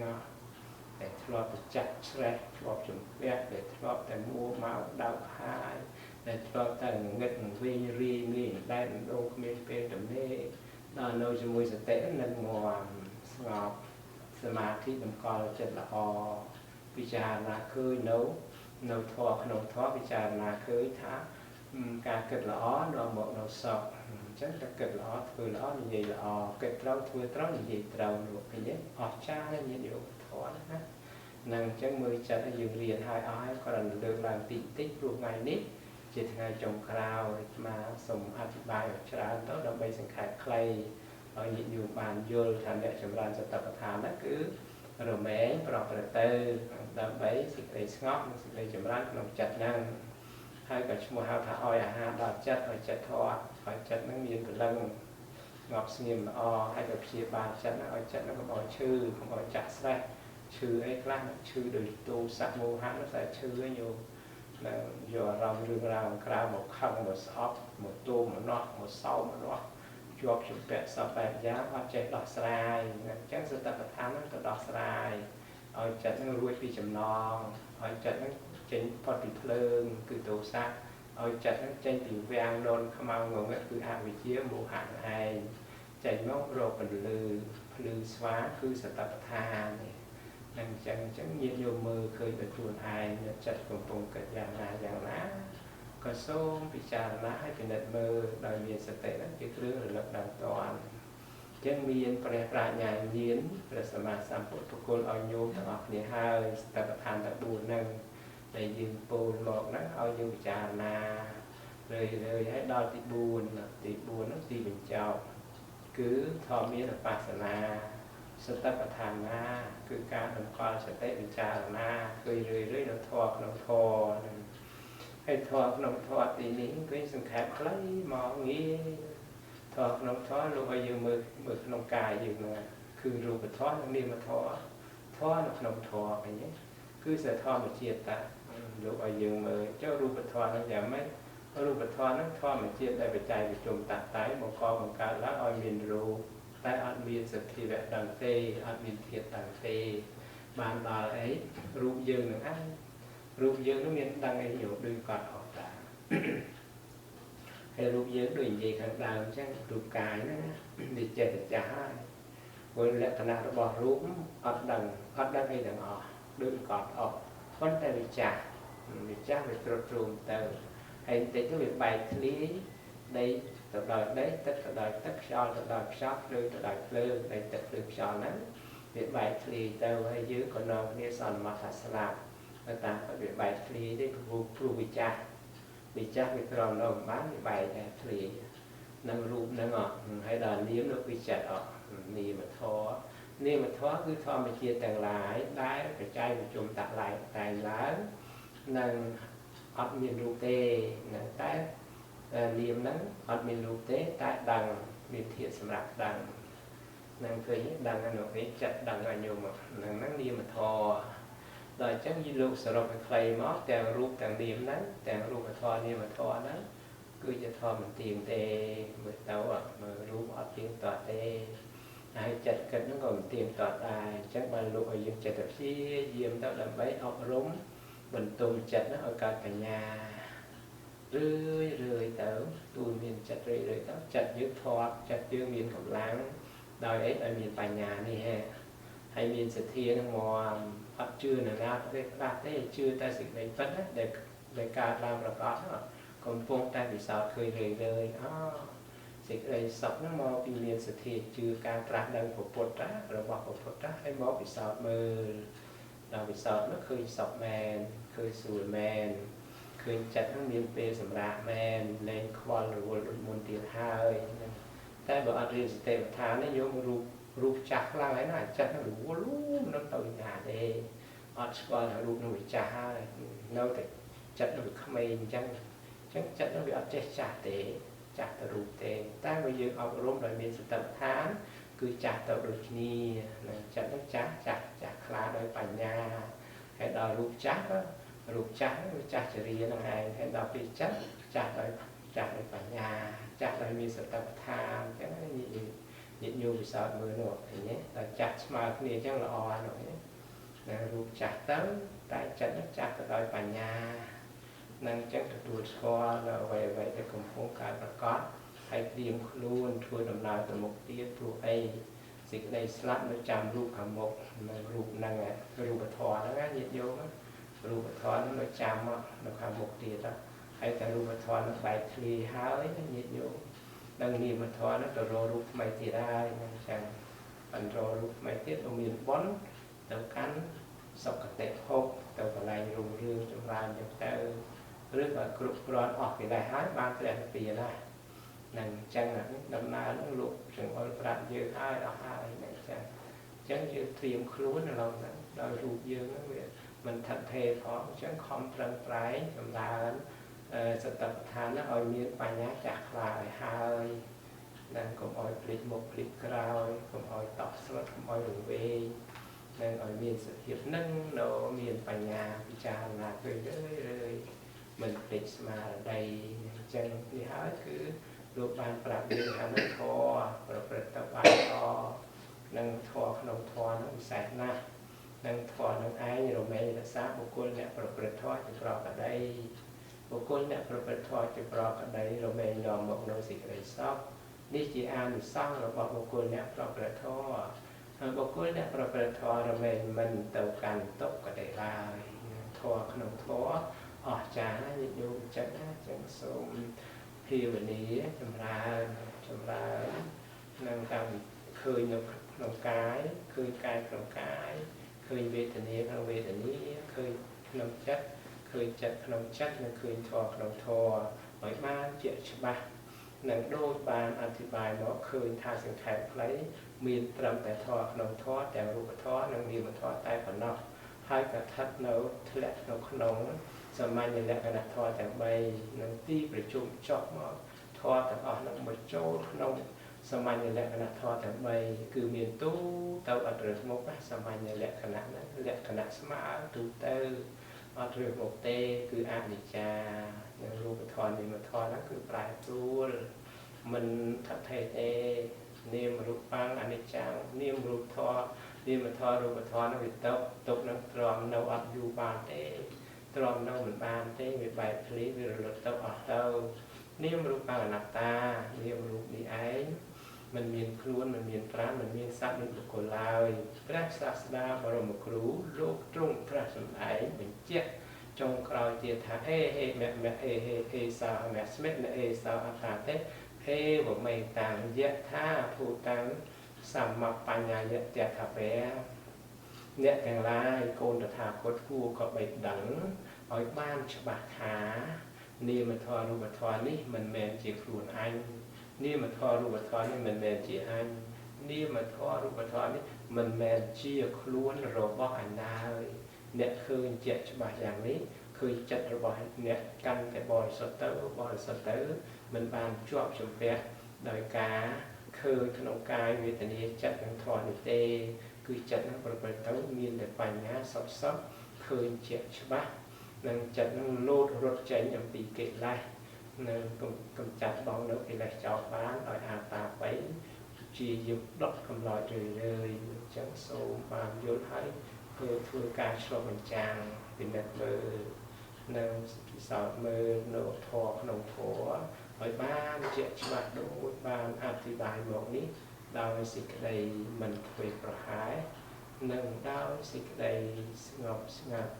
A: តែធ្លាប់ទៅចាក់ច្រេះធ្លាប់ជំពាក់តែធ្លាប់តែមួម៉ៅដៅហាយតែធ្លាប់តែងឹតវិញរីមានដែនដូរគ្មានពេលទំនេរដល់នៅជាមួយសតិនឹងងាំស្ងប់សមាធិតម្កល់ចិត្តល្អពិចារណាឃើញនៅធម៌ក្នុងធម៌ពិចារណាឃើញថាការគិតល្អនាំមកនៅសុខអញ្ចឹងតែគិតល្អធ្វើល្អនិយាយល្អគិតត្រូវធ្វើត្រូវនិយាយត្រូវនោះឃើញទេអស្ចារ្យណាស់ញាតិញោមធម៌ណានឹងអញ្ចឹងមើលចិត្តឲ្យយើងរៀនហើយអស់ហើយគាត់លើកឡើងតិចតិចព្រោះថ្ងៃនេះជាថ្ងៃចុងក្រោយអាត្មាសូមអធិប្បាយឲ្យច្រើនទៅដើម្បីសង្ខេបខ្លីឲ្យញាតិញោមបានយល់ថាអ្នកចម្រើនសតិប្បដ្ឋានហ្នឹងគឺរមែងប្រព្រឹត្តទៅដើម្បីសេចក្តីស្ងប់និងសេចក្តីចម្រើនក្នុងចិត្តហ្នឹងហើយក៏ឈ្មោះហៅថាឲ្យអាហារដល់ចិត្តឲ្យចិត្តធត់ឲ្យចិត្តហ្នឹងមានព្រលឹងស្ងប់ស្ងៀមល្អហើយក៏ព្យាបាលចិត្តហ្នឹងឲ្យចិត្តហ្នឹងកុំឲ្យឈឺកុំឲ្យចាក់ស្រេះឈឺអីខ្លះឈឺដោយទោសៈមោហៈនោះតែឈឺឯងញោមនឹងយកអារម្មណ៍រឿងរ៉ាវក្រៅមកខឹងមកស្អប់មកទោមនោះមកសោមនោះជាប់ជំពាក់សពបែបយ៉ាងអត់ចេះដោះស្រាយអញ្ចឹងសតិប្បដ្ឋានហ្នឹងទៅដោះស្រាយឲ្យចិត្តហ្នឹងរួចពីចំណងឲ្យចិត្តហ្នឹងចេញផុតពីភ្លើងគឺទោសៈឲ្យចិត្តហ្នឹងចេញពីវាំងននខ្មៅងងឹតគឺអវិជ្ជាមោហៈឯងចេញមករកពន្លឺភ្លឺស្វាងគឺសតិប្បដ្ឋាននេះនឹងអញ្ចឹងញាតិញោមមើលឃើញដោយខ្លួនឯងចិត្តកំពុងគិតយ៉ាងណាយ៉ាងណាក៏សូមពិចារណាឲ្យពិនិត្យមើលដោយមានសតិហ្នឹងជាគ្រឿងរលឹកដឹងតន់អញ្ចឹងមានព្រះប្រាជ្ញាញាណព្រះសម្មាសម្ពុទ្ធប្រគល់ឲ្យញោមទាំងអស់គ្នាហើយសតិប្បដ្ឋានទាំង4ហ្នឹងដែលយើងពោលមកហ្នឹងឲ្យយើងពិចារណារឿយៗហើយដល់ទី4ទី4ហ្នឹងទីបញ្ចប់គឺធម្មានុបស្សនាសតិប្បដ្ឋានណាគឺការតម្កល់សតិពិចារណាឃើញរឿយៗនៅធម៌ក្នុងធម៌ហ្នឹងហើយធម៌ក្នុងធម៌ទីនេះគឺសង្ខេបខ្លីមកងាយធម៌ក្នុងធម៌លោកឲ្យយើងមើលក្នុងកាយយើងហ្នឹងគឺរូបធម៌និងនាមធម៌ធម៌នៅក្នុងធម៌ឃើញទេគឺសធម្មជាតិតា លោកឲ្យយើងមើលចុះរូបធម៌ហ្នឹងយ៉ាងម៉េចរូបធម៌ហ្នឹងធម្មជាតិដែលបច្ច័យប្រជុំតាក់តែងបង្កបង្កើតឡើងឲ្យមានរូបតែអត់មានសភាវៈដឹងទេអត់មានធាតុដឹងទេបានដល់អីរូបយើងនឹងឯងរូបយើងនោះមានដឹងអីយោដូចគាត់អត់តាហើយរូបយើងដូចនិយាយខាងដើមអញ្ចឹងរូបកាយហ្នឹងវាចេះតែចាស់ហើយព្រោះលក្ខណៈរបស់រូបអត់ដឹងអីទាំងអស់ដូចគាត់អត់ប៉ុន្តែវាចាស់វាទ្រុឌទ្រោមទៅហើយបន្តិចទៅវាបែកធ្លាយដីទៅដោយដីទឹកទៅដោយទឹកខ្យល់ទៅដោយខ្យល់ភ្លើងទៅដោយភ្លើងដីទឹកភ្លើងខ្យល់ហ្នឹងវាបែកធ្លាយទៅហើយយើងក៏នាំគ្នាសន្មតថាស្លាប់ទៅតាមវាបែកធ្លាយទេព្រោះវាចាស់វាក្រំនៅបានវាបែកតែធ្លាយនឹងរូបហ្នឹងអត់ហើយដល់នាមនោះគឺចិត្តអត់នាមធម៌នាមធម៌គឺធម្មជាតិទាំងឡាយដែលបច្ច័យប្រជុំតាក់ឡើងតែងឡើងនឹងអត់មានរូបទេនឹងតែនាមហ្នឹងអត់មានរូបទេតែដឹងមានធាតុសម្រាប់ដឹងនឹងឃើញដឹងអានោះគេចិត្តដឹងឲ្យញោមហ្នឹងហ្នឹងនាមធម៌ដល់អញ្ចឹងយីលោកសរុបឲ្យខ្លីមកទាំងរូបទាំងនាមហ្នឹងទាំងរូបធម៌នាមធម៌ហ្នឹងគឺជាធម៌មិនទៀងទេមើលទៅមើលរូបអត់ទៀងទាត់ទេហើយចិត្តគិតហ្នឹងក៏មិនទៀងទាត់ដែរអញ្ចឹងបានលោកឲ្យយើងចិត្តតែព្យាយាមទៅដើម្បីអប់រំបន្ទុំចិត្តហ្នឹងឲ្យកើតបញ្ញារឿយរឿយទៅទូលមានចិត្តរឿយរឿយទៅចិត្តយើងធាត់ចិត្តយើងមានកម្លាំងដោយអីឲ្យមានបញ្ញានេះហ่ะហើយមានសទ្ធានឹងមកអត់ជឿនរណាទេផ្ដាស់ទេជឿតែសេចក្តីពិតណាដែលកើតឡើងប្រកបកំពុងតែពិសោធន៍ឃើញរឿយរឿយអូសេចក្តីសុខហ្នឹងមកពីមានសទ្ធាជឿការត្រាស់ដឹងពុទ្ធរបស់ពុទ្ធហើយមកពិសោធន៍មើលដល់ពិសោធន៍នោះឃើញសុខមែនឃើញស្រួលមែនឃើញចិត្តហ្នឹងមានពេលសម្រាកមែនលែងខ្វល់រវល់ដូចមុនទៀតហើយតែបើអត់រៀនសតិប្បដ្ឋាននេះញោមរូបចាស់ខ្លាំងហើយណាចិត្តហ្នឹងរវល់មិនទៅណាទេអត់ស្គាល់ថារូបនោះវាចាស់ហើយនៅតែចិត្តនោះវាក្មេងអញ្ចឹងចិត្តនោះវាអត់ចេះចាស់ទេចាស់ទៅរូបទេតែបើយើងអប់រំដោយមានសតិប្បដ្ឋានគឺចាស់ទៅដូចគ្នានឹងចិត្តនោះចាស់ខ្លាដោយបញ្ញាហើយដល់រូបចាស់វាចាស់ចរិយានឹងឯងហើយដល់ពេលចិត្តចាស់ដោយបញ្ញាចាស់ដោយមានសតិប្បដ្ឋានអញ្ចឹងញាតិញោមពិសោធន៍មើលនោះឃើញទេដល់ចាស់ស្មើគ្នាអញ្ចឹងល្អនោះណារូបចាស់ទៅតែចិត្តនោះចាស់ទៅដោយបញ្ញានឹងអញ្ចឹងទទួលស្គាល់នៅអ្វីៗដែលកំពុងកើតប្រកបហើយត្រៀមខ្លួនធ្វើដំណើរទៅមុខទៀតព្រោះអីសេចក្តីស្លាប់នៅចាំរូបខាងមុខនៅរូបហ្នឹងរូបធម៌ហ្នឹងណាញាតិញោមរូបធម៌ហ្នឹងនៅចាំនៅខាងមុខទៀតហើយតែរូបធម៌ហ្នឹងបែកធ្លាយហើយញាតិញោមនឹងនាមធម៌ហ្នឹងទៅរករូបថ្មីទៀតហើយហ្នឹងចឹងបន្តរូបថ្មីទៀតមានបុណ្យទៅកាន់សុគតិភពទៅកន្លែងរុងរឿងចម្រើនចឹងទៅឬក៏គ្រប់គ្រាន់អស់កិលេសហើយបានព្រះនិព្វានហើយនឹងអញ្ចឹងដំណើរហ្នឹងលោកចង្អុលប្រាប់យើងហើយអស់ហើយនឹងអញ្ចឹងយើងត្រៀមខ្លួននៅក្នុងហ្នឹងដោយរូបយើងហ្នឹងវាមិនថិតថេរផងអញ្ចឹងខំប្រឹងប្រែងចម្រើនសតិប្បដ្ឋានហ្នឹងឲ្យមានបញ្ញាចាស់ខ្លាឲ្យហើយនឹងកុំឲ្យភ្លេចមុខភ្លេចក្រោយកុំឲ្យតក់ស្លុតកុំឲ្យរង្វេងនឹងឲ្យមានសភាពនឹងនៅមានបញ្ញាពិចារណាទៅរឿយរឿយមិនភ្លេចស្មារតីអញ្ចឹងនេះហើយគឺលោកបានប្រាប់យើងថានឹងធម៌ប្រព្រឹត្តទៅបានល្អនឹងធម៌ក្នុងធម៌នឹងពិសេសណាស់នឹងធម៌នឹងឯងរមែងរក្សាបុគ្គលអ្នកប្រព្រឹត្តធម៌ជាប្រកដីបុគ្គលអ្នកប្រព្រឹត្តធម៌ជាប្រកដីរមែងនាំមកនូវសេចក្តីសុខនេះជាអានិសង្សរបស់បុគ្គលអ្នកប្រព្រឹត្តធម៌ហើយបុគ្គលអ្នកប្រព្រឹត្តធម៌រមែងមិនទៅកាន់ទុក្ខទេឡើយធម៌ក្នុងធម៌អស្ចារ្យណាស់ញាតិញោមចិត្តណាចឹងសូមភាវនាចម្រើននឹងតាមឃើញនៅក្នុងកាយឃើញកាយក្នុងកាយឃើញវេទនាក្នុងវេទនាឃើញក្នុងចិត្តឃើញចិត្តក្នុងចិត្តនិងឃើញធម៌ក្នុងធម៌ឲ្យបានជាច្បាស់នឹងដូចបានអធិប្បាយមកឃើញថាសង្ខេបខ្លីមានត្រឹមតែធម៌ក្នុងធម៌ទាំងរូបធម៌និងនាមធម៌តែប៉ុណ្ណោះហើយក៏ស្ថិតនៅធ្លាក់នៅក្នុងសាមញ្ញលក្ខណៈធម៌ទាំង3នឹងទីប្រជុំចុះមកធម៌ទាំងអស់នឹងមកចូលក្នុងសាមញ្ញលក្ខណៈធម៌ទាំង3គឺមានទូទៅអត់រើសមុខសាមញ្ញលក្ខណៈហ្នឹងលក្ខណៈស្មើទូទៅ អត់រើសមុខទេគឺអនិច្ចានិងរូបធម៌នាមធម៌ហ្នឹងគឺប្រែប្រួលមិនថថេទេនាមរូបាំងអនិច្ចំនាមរូបធម៌នាមធម៌រូបធម៌ហ្នឹងវាទុកនឹងទ្រាំនៅអត់យូរបានទេទ្រាំនៅមិនបានទេវាបែកធ្លាយវារលត់ទៅអស់ទៅនាមរូបាំងអនត្តានាមរូបនេះឯងមិនមានខ្លួនមិនមានប្រាណមិនមានសត្វមិនបុគ្គលឡើយព្រះសាស្តាបរមគ្រូលោកទ្រង់ត្រាស់សម្ដែងបញ្ជាក់ចុងក្រោយទៀតថាអេហេមៈមៈអេហេអេសាមៈស្មិនអេសាអត្តាទេហេវមេតាំងយៈថាភូតាំងសម្មបញ្ញយៈតថាពៈអ្នកទាំងឡាយកូនតថាគតគួរក៏បីដឹងឲ្យបានច្បាស់ថានាមធម៌រូបធម៌នេះមិនមែនជាខ្លួនអញនាមធម៌រូបធម៌នេះមិនមែនជាអញនាមធម៌រូបធម៌នេះមិនមែនជាខ្លួនរបស់អញឡើយអ្នកឃើញជាក់ច្បាស់យ៉ាងនេះឃើញចិត្តរបស់អ្នកកាន់តែបរិសុទ្ធទៅបរិសុទ្ធទៅមិនបានជាប់ជំពាក់ដោយការឃើញក្នុងកាយវេទនាចិត្តនិងធម៌នេះទេគឺចិត្តនឹងប្រព្រឹត្តទៅមានតែបញ្ញាសុទ្ធសុទ្ធឃើញជាក់ច្បាស់និងចិត្តនឹងលោតរត់ចេញអំពីកិលេសនិងកំចាត់បងនៅកិលេសចោលបានដោយអាតាបីជាយាមដកកំឡោចរឿយរឿយអញ្ចឹងសូមបានយល់ហើយធ្វើការឆ្លុះបញ្ចាំងពិនិត្យមើលនិងពិសោធន៍មើលនៅធម៌ក្នុងធម៌ឲ្យបានជាក់ច្បាស់ដូចបានអធិប្បាយមកនេះដោយសេចក្តីមិនធ្វេសប្រហែសនិងដោយសេចក្តីស្ងប់ស្ងាត់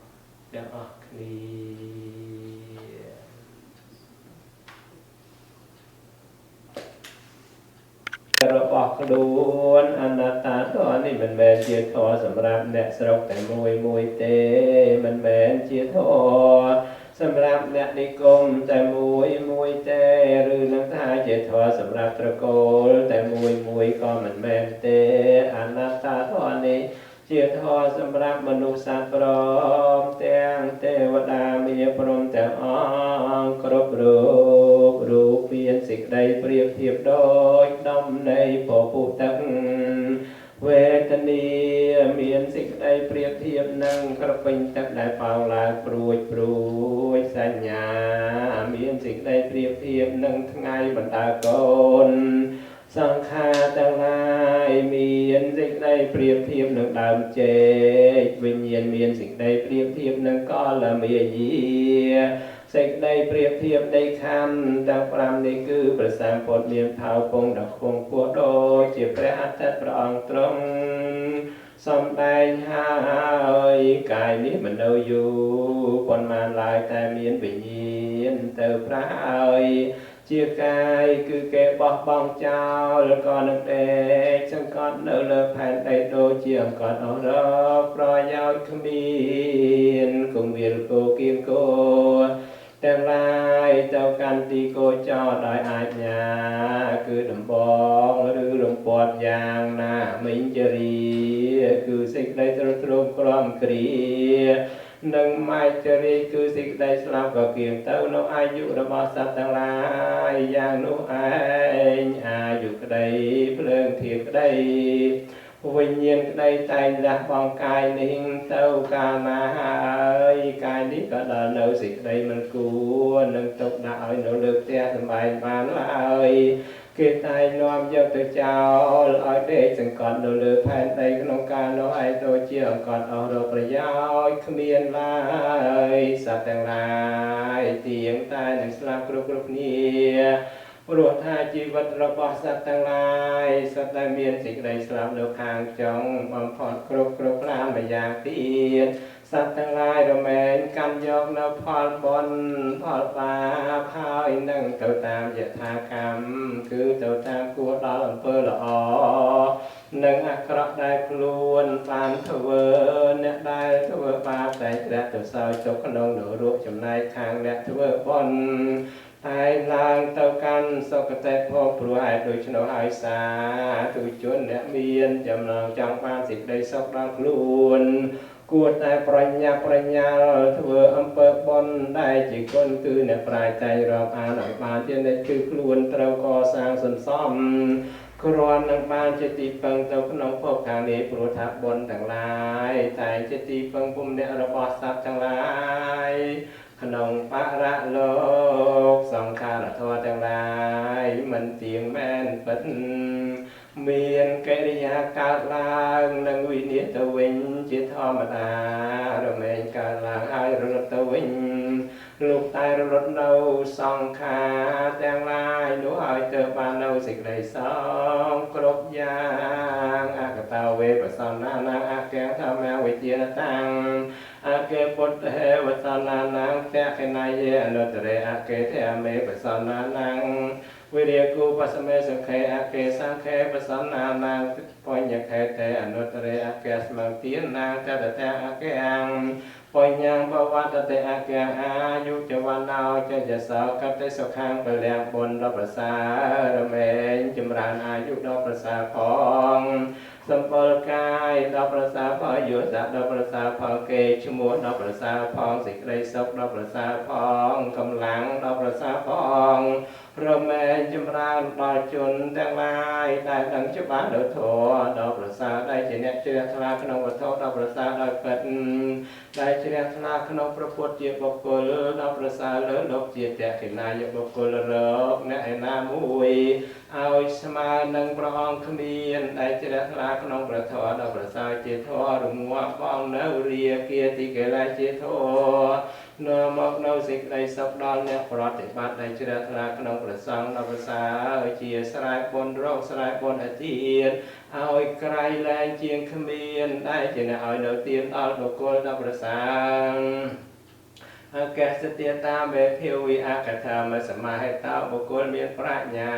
A: ទាំងអស់គ្នារបស់ខ្លួនអនត្តាធម៌នេះមិនមែនជាធម៌សម្រាប់អ្នកស្រុកតែមួយមួយទេមិនមែនជាធម៌សម្រាប់អ្នកនិគមតែមួយមួយទេឬនឹងថាជាធម៌សម្រាប់ត្រកូលតែមួយមួយក៏មិនមែនទេអនត្តាធម៌នេះជាធម៌សម្រាប់មនុស្សសត្វព្រមទាំងទេវតាមាព្រមទាំងអង្គគ្រប់រូបរូបមានសេចក្តីប្រៀបធៀបដូចដុំនៃពពុះទឹកវេទនាមានសេចក្តីប្រៀបធៀបនឹងក្រពេញទឹកដែលប៉ោងឡើងព្រួយព្រួយសញ្ញាមានសេចក្តីប្រៀបធៀបនឹងថ្ងៃបណ្ដើកូនសង្ខារទាំងឡាយមានសេចក្តីប្រៀបធៀបនឹងដើមចេកវិញ្ញាណមានសេចក្តីប្រៀបធៀបនឹងកលមាយាសេចក្តីប្រៀបធៀបនៃខណ្ឌទាំង5នេះគឺព្រះសម្ពុទ្ធមានផៅពងដ៏ខ្ពង់ខ្ពស់ដូចជាព្រះអាទិត្យព្រះអង្គទ្រង់សម្ដែងហើយកាយនេះមិននៅយូរប៉ុន្មានឡើយតែមានវិញ្ញាណទៅប្រហើយជាកាយគឺគេបោះបង់ចោលក៏នឹងដេកសង្កត់នៅលើផែនដីដូចជាអង្កត់អស់រកប្រយោជន៍គ្មានគង្វាលគោគៀងគោទាំងឡាយទៅកាន់ទីគោចោលដោយអាជ្ញាគឺដំបងឬរំពាត់យ៉ាងណាមិញចរិយាគឺសេចក្តីទ្រុឌទ្រោមក្រំគ្រានិងម៉ែចរិយគឺសេចក្តីស្លាប់ក៏គៀងទៅនៅអាយុរបស់សត្វទាំងឡាយយ៉ាងនោះឯងអាយុក្តីភ្លើងធាតុក្តីវិញ្ញាណក្តីតែងលះបង់កាយនេះទៅកាលណាហើយកាយនេះក៏ដល់នៅសេចក្តីមិនគួរនឹងទុកដាក់ឲ្យនៅលើផ្ទះសម្បែងបានឡើយគេតែងនាំយកទៅចោលឲ្យដេកសង្កត់នៅលើផែនដីក្នុងកាលនោះឯងដូចជាអង្កត់អស់រកប្រយោជន៍គ្មានឡើយសត្វទាំងឡាយទៀងតែនឹងស្លាប់គ្រប់គ្រប់គ្នាព្រោះថាជីវិតរបស់សត្វទាំងឡាយសុទ្ធតែមានសេចក្តីស្លាប់នៅខាងចុងបំផុតគ្រប់គ្រប់ប្រាម្យ៉ាងទៀតសត្វទាំងឡាយរមែងកាន់យកនៅផលបុណ្យផលបាបហើយនឹងទៅតាមយថាកម្មគឺទៅតាមគួរដល់អំពើល្អនិងអាក្រក់ដែលខ្លួនបានធ្វើអ្នកដែលធ្វើបាបតែធ្លាក់ទៅសោយទុកក្នុងនរកចំណែកខាងអ្នកធ្វើបុណ្យតែឡើងទៅកាន់សុគតិភពព្រោះហេតុដូច្នោះហើយសាធុជនអ្នកមានចំណងចង់បានសេចក្តីសុខដល់ខ្លួនគួរតែប្រញាប់ប្រញាល់ធ្វើអំពើបុណ្យដែលជាគុណគឺអ្នកប្រាជ្ញតែងរាប់អានឲ្យបានជានិច្ចគឺខ្លួនត្រូវកសាងសន្សំ គ្រាន់នឹងបានជាទីពឹងទៅក្នុងភពខាងនេះព្រោះថាបុណ្យទាំងឡាយតែជាទីពឹងពុំអ្នករបស់សត្វទាំងឡាយក្នុងបរលោកសង្ខារធម៌ទាំងឡាយមិនទៀងមែនពិតមានកិរិយាកើតឡើងនិងវិនិច្ឆ័យទៅវិញជាធម្មតារមែងកើតឡើងហើយរលត់ទៅវិញលោកតែរលត់នៅសង្ខារទាំងឡាយនោះឲ្យទៅបាននៅសេចក្តីសងគ្រប់យ៉ាងអកតវេបសន្នានាងអកេធម្មវិជ្ជាតាំងអកេពុទ្ធហេវសន្នានាងតេខណយេអនុត្តរេអកេធមេបសន្នានាងវិរិយគូបសមេសុខេអកេសង្ខេបសន្នានាងបញ្ញខេតេអនុត្តរេអកេស្មងទានាងតតតអកេអងបញ្ញងបវត្តតិអកេអាយុចវណ្ណោចយសោកតិសុខាងពលំបុណ្យដល់ប្រសើររមែងចម្រើនអាយុដល់ប្រសើរផងសម្ពលកាយដល់ប្រសើរផលយុសៈដល់ប្រសើរផលគេឈ្មោះដល់ប្រសើរផងសេចក្តីសុខដល់ប្រសើរផងកម្លាំងដល់ប្រសើរផងរមែងចម្រើនដល់ជនទាំងឡាយដែលដឹងច្បាស់នៅធម៌ដល់ប្រសើរដែលជាអ្នកជ្រះថ្លាក្នុងវត្ថុដល់ប្រសើរដោយពិតដែលជ្រះថ្លាក្នុងព្រះពុទ្ធជាបុគ្គលដល់ប្រសើរលើលោកជាតេខិណាយបុគ្គលរកអ្នកឯណាមួយឲ្យស្មើនឹងព្រះអង្គគ្មានដែលជ្រះថ្លាក្នុងព្រះធម៌ដល់ប្រសើរជាធម៌រងាប់បងនៅរាគាទីកិលេសជាធម៌នាំមកនៅសេចក្តីសុខដល់អ្នកប្រតិបត្តិដែលជ្រះថ្លាក្នុងព្រះសង្ឃដល់ប្រសើរជាស្រែបុណ្យរកស្រែបុណ្យអទានឲ្យក្រៃលែងជាងគ្មានដែលជាអ្នកឲ្យនៅទានដល់បុគ្គលដល់ប្រសើរអកេសតិតាមេភាវិអកថាមសមាហេតោបុគ្គលមានប្រាជ្ញា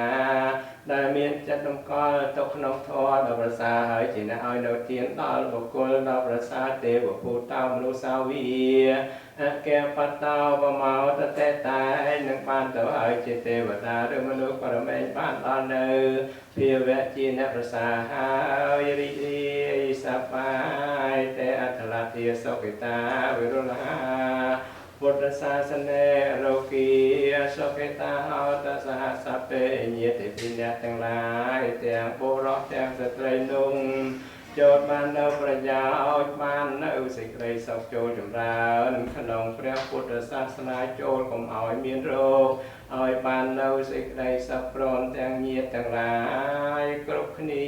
A: ដែលមានចិត្តតម្កល់ទុកក្នុងធម៌ដល់ប្រសើរហើយជាអ្នកឲ្យនៅទានដល់បុគ្គលដល់ប្រសើរទេវភូតោមនុស្សវីអកេបតោបមោតតេតែនឹងបានទៅហើយជាទេវតាឬមនុស្សបរមេបានដល់នៅភាវៈជាអ្នកប្រសើរហើយរីករាយសប្បាយទេអត្តលទាសុគិតាវិរុលាពុទ្ធសាសនារោគីសុខេតាហោតសហសពេញាតិភិអ្នកទាំងឡាយទាំងបុរសទាំងស្ត្រីនោះចូលបាននៅប្រយោជន៍បាននៅសេចក្តីសុខចូលចម្រើនក្នុងព្រះពុទ្ធសាសនាចូលកុំឲ្យមានរោគឲ្យបាននៅសេចក្តីសុខព្រមទាំងញាតិទាំងឡាយគ្រប់គ្នា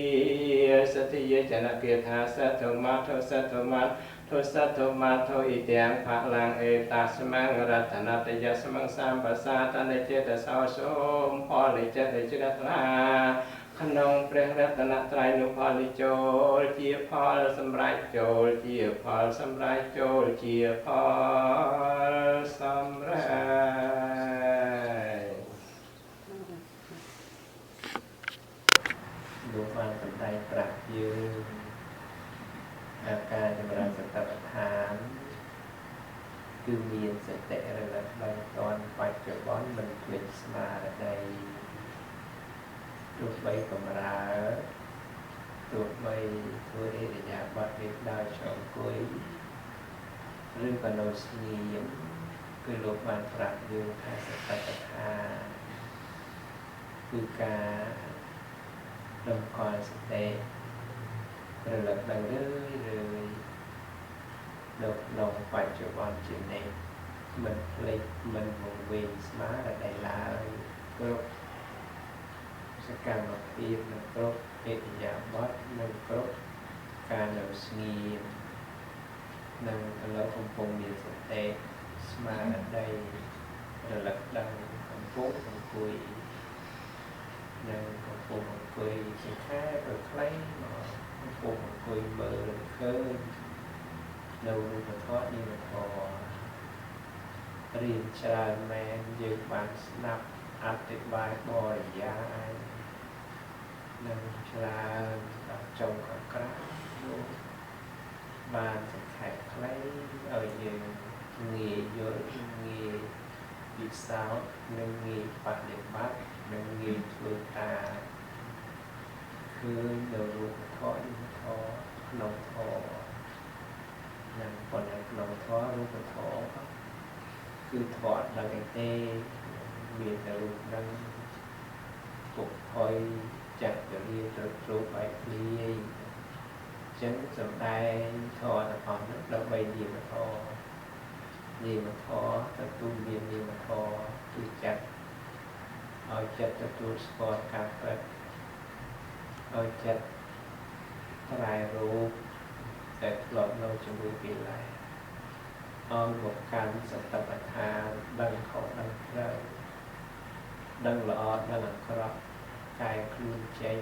A: សទ្ធាចនគាថាសទ្ធមត្ថសទ្ធមត្ថទសទ្ធមត្ថអ៊ីទាំងផលាំងអេតាស្មងរតនតយស្មងសម្បសាតនិចេតសោសូមផលនិចេតជ្រះថ្លាក្នុងព្រះរតនត្រ័យនោះផលនិចូលជាផលសម្រេចចូលជាផលសម្រេចចូលជាផលសម្រេចលោកបានសម្ដែងប្រាប់យើងថាការចម្រើនសតិប្បដ្ឋានគឺមានសតិរលឹកដឹងតនបច្ចុប្បន្នមិនភ្លេចស្មារតីទោះបីកម្រើទោះបីធ្វើឥរិយាបថវាដោយឈរអង្គុយឬក៏នៅស្ងៀមគឺលោកបានប្រាប់យើងថាសតិប្បដ្ឋានគឺការតម្កល់សតិរលឹកដឹងរឿយរឿយនៅក្នុងបច្ចុប្បន្នជានិច្ចមិនភ្លេចមិនវង្វេងស្មារតីឡើយគ្រប់សកម្មភាពនិងគ្រប់ឥរិយាបថនិងគ្រប់ការនៅស្ងៀមនិងឥឡូវកំពុងមានសតិស្មារតីរលឹកដឹងកំពុងអង្គុយនិងកំពុងអង្គុយសង្ខេបឲ្យខ្លីមកកំពុងអង្គុយមើលឃើញនៅរូបធម៌នាមធម៌រៀនច្រើនមែនយើងបានស្ដាប់អធិប្បាយបរិយាយនឹងច្រើនដល់ចុងខាងក្រៅលោកបានសង្ខេបខ្លីឲ្យយើងងាយយល់ងាយពិសោធន៍និងងាយបដិបត្តិនិងងាយធ្វើតាមឃើញនៅរូបធម៌នាមធម៌ក្នុងធម៌និងប៉ុន្តែក្នុងធម៌រូបធម៌គឺធម៌អត់ដឹងអីទេមានតែរូបនឹងពុកផុយចាស់ជរា គ្នាទ្រុឌទ្រោមបែកធ្លាយចឹងសំដែងធម៌ទាំងអស់ហ្នឹងដើម្បីនាមធម៌នាមធម៌ទទួលមាននាមធម៌គឺចិត្តឲ្យចិត្តទទួលស្គាល់ការពិតឲ្យចិត្តប្រែរូបតែធ្លាប់នៅជាមួយកិលេសឲ្យមកកាន់សតិប្បដ្ឋានដឹងខុសដឹងត្រូវដឹងល្អដឹងអាក្រក់កែខ្លួនចេញ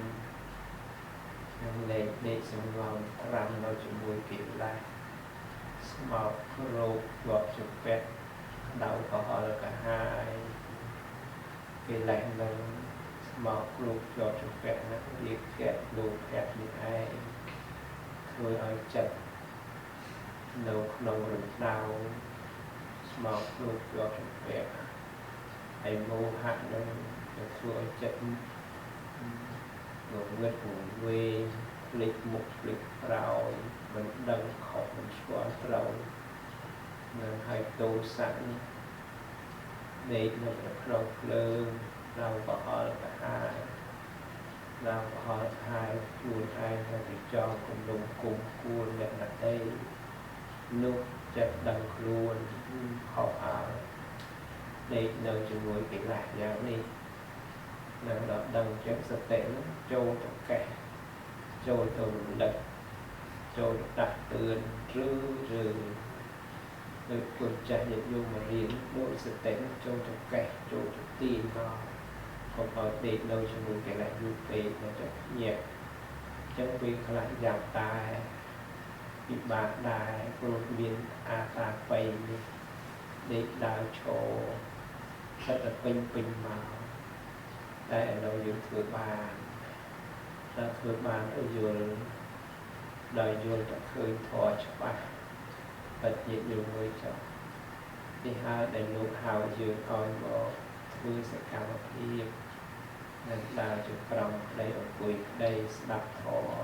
A: នឹងលេខដេកសង្ងំត្រាំនៅជាមួយកិលេសស្មោកគ្រោកជាប់ជំពាក់ក្តៅក្រហល់កាហាយកិលេសនឹងស្មោកគ្រោកជាប់ជំពាក់នឹងរាគៈលោភៈនេះឯងធ្វើឲ្យចិត្តនៅក្នុងរំដៅស្មោកគ្រោកជាប់ជំពាក់ហើយមោហៈនឹងจะធ្វើឲ្យចិត្តងងឹតងវេភ្លេចមុខភ្លេចក្រោយមិនដឹងខុសមិនស្គាល់ត្រូវនឹងឲ្យទោសៈនេះដេកនៅក្នុងភ្លើងដៅប្រហល់កាហាយដៅប្រហល់កាហាយខ្លួនឯងទៅទៅចងគំនុំគុំគួនអ្នកដទៃនោះចិត្តដឹងខ្លួនខុសហើយដេកនៅជាមួយកិលេសយ៉ាងនេះនឹងដល់ដឹងចឹងសតិនោះចូលទៅកេះចូលទៅរំលឹកចូលទៅដាស់តឿនឬដូចគុណចាស់ញាតិញោមមករៀនដូចសតិនោះចូលទៅកេះចូលទៅទាញមកកុំឲ្យដេកនៅជាមួយកិលេសយូរពេកដល់จะញាក់ចឹងពេលខ្លះយ៉ាងតែពិបាកដែរព្រោះមានអាតាបៃនេះដេកដើរឈរសិតតែពេញពេញមកតែឥឡូវយើងធ្វើបានដល់ធ្វើបានទៅយល់ដល់យល់ទៅឃើញធម៌ច្បាស់បិទញាតិញោមមើលចុះនេះហើយដែលលោកហៅយើងឲ្យមកធ្វើសកម្មភាពនឹងដើរជាក្រមក្តីអង្គុយក្តីស្ដាប់ធម៌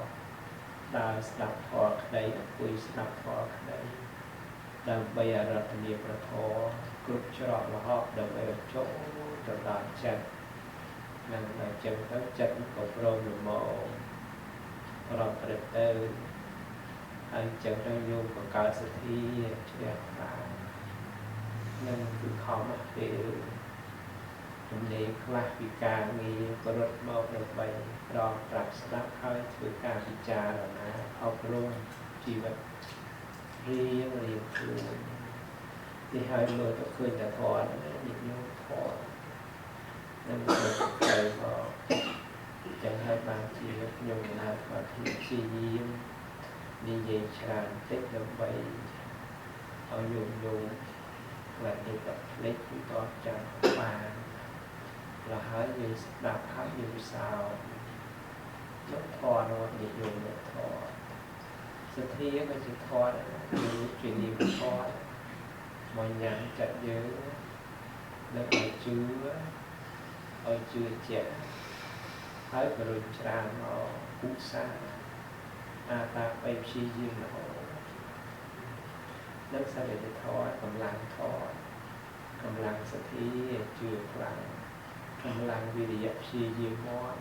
A: ដើរស្ដាប់ធម៌ក្តីអង្គុយស្ដាប់ធម៌ក្តីដើម្បីអារាធនាព្រះធម៌គ្រប់ច្រកល្ហកដើម្បីឲ្យចូលទៅដល់ចិត្តនឹងដល់ចឹងទៅចិត្តក៏ព្រមល្មមប្រព្រឹត្តទៅហើយចឹងទៅញោមក៏កើតសទ្ធាជ្រះថ្លានឹងគឺខំពេលទំនេរខ្លះពីការងារក៏រត់មកដើម្បីប្រងប្រាប់ស្ដាប់ហើយធ្វើការពិចារណាអប់រំជីវិតរៀងរៀងខ្លួននេះហើយមើលទៅឃើញតែធម៌នេះញោមធម៌នឹងទៅមកចឹងហើយបានជាខ្ញុំណាគាត់ព្យាយាមនិយាយច្រើនតិចដើម្បីឲ្យញោមញោមខ្លះទៅគាត់ភ្លេចឬក៏ចាំបានแล้วហើយយើងស្ដាប់ហើយយើងវិសោយកធម៌នោះនិយមយកធម៌សទ្ធាក៏ជាធម៌ដែរគឺជានាមធម៌មកញ៉ាំចិត្តយើងនឹងឲ្យជឿឲ្យជឿជាក់ហើយបរុញច្រើនមកឧស្សាហ៍អាតាបៃព្យាយាមរហូតនឹងសរិទ្ធធម៌កម្លាំងធម៌កម្លាំងសទ្ធាជឿខ្លាំងកម្លាំងវិរិយៈព្យាយាមមក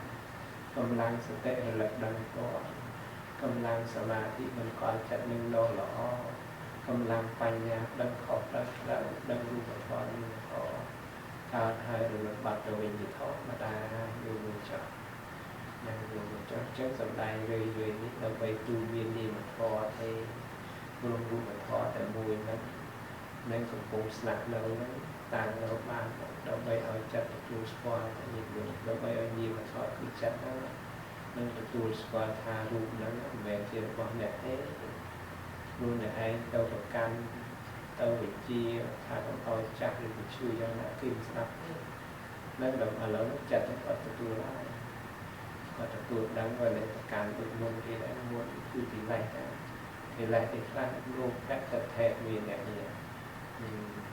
A: កម្លាំងសតិរលឹកដឹងតកម្លាំងសមាធិបង្កល់ចិត្តនឹងលោល្អកម្លាំងបញ្ញាដឹងខុសដឹងត្រូវដឹងរូបធម៌នាមធម៌កើតហើយរលត់បាត់ទៅវិញជាធម្មតាយល់មួយចោះនឹងយល់មួយចោះចឹងសំដែងរឿយរឿយនេះដើម្បីទូមាននាមធម៌ទេព្រមរូបធម៌តែមួយហ្នឹងនឹងកំពុងស្នាក់នៅហ្នឹងតាំងនៅបានដើម្បីឲ្យចិត្តទទួលស្គាល់ញាតិញោមដើម្បីឲ្យនាមធម៌គឺចិត្តហ្នឹងនឹងទទួលស្គាល់ថារូបហ្នឹងមិនមែនជារបស់អ្នកទេព្រោះអ្នកឯងទៅប្រកាន់ទៅវិជាថាកុំឲ្យចាស់ឬក៏ឈឺយ៉ាងណាគេមិនស្ដាប់ទេនឹងដល់ឥឡូវចិត្តគាត់ទទួលហើយគាត់ទទួលដឹងว่าអ្នកប្រកាន់ដូចមុនគេដែរមុនគឺកិលេសដែរកិលេសទីខ្លះលោកភៈតថេមានអ្នកនេះ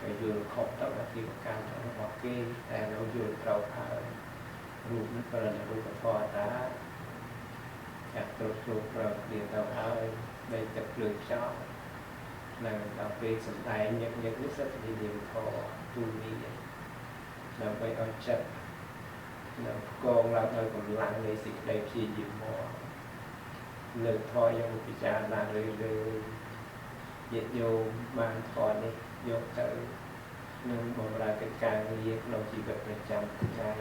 A: ទៅយល់ខុសទៅអាជីវកម្មរបស់គេតែเราយល់ត្រូវហើយរូបនេះក៏រូបធម៌តាចាក់គ្រប់គ្រប់ប្រគ្នាទៅហើយដីទឹកភ្លើងខ្យល់នឹងដល់ពេលសំដែងញឹកញឹកនេះសិតជានាមធម៌ទូនីដើម្បីឲ្យចិត្ត នឹងកងឡើងដោយកម្លាំងនៃសេចក្តីព្យាយាមមកលើកធម៌យកពិចារណារឿយៗញាតិញោមបានធម៌នេះយកទៅនឹងបម្រើកិច្ចការងារក្នុងជីវិតប្រចាំថ្ងៃ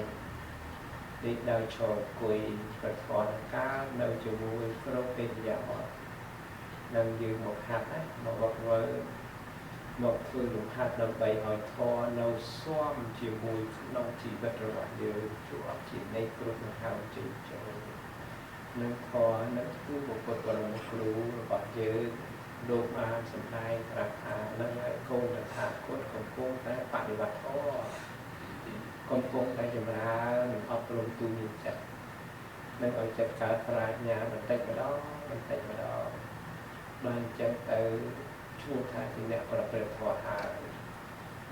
A: នេះដោយឈរអង្គុយប្រធមកាលនៅជាមួយគ្រប់កិរិយាបថនឹងយើងមកហាត់ណាមកវឹកវើមកធ្វើលំហាត់ដើម្បីឲ្យធម៌នៅស៊ាំជាមួយក្នុងជីវិតរបស់យើងជួបជានិច្ចគ្រប់ដង្ហើមចេញចូលនឹងធម៌នឹងគឺបុគ្គលបរមគ្រូរបស់យើងលោកបានសម្ដែងប្រាប់ថានឹងហើយកូនតថាគតកំពុងតែបដិបត្តិធម៌កំពុងតែចម្រើនអប់រំទូមានចិត្តនឹងឲ្យចិត្តកើតប្រាជ្ញាបន្តិចម្ដងបន្តិចម្ដងដល់អញ្ចឹងទៅឈ្មោះថាជាអ្នកប្រព្រឹត្តធម៌ហើយ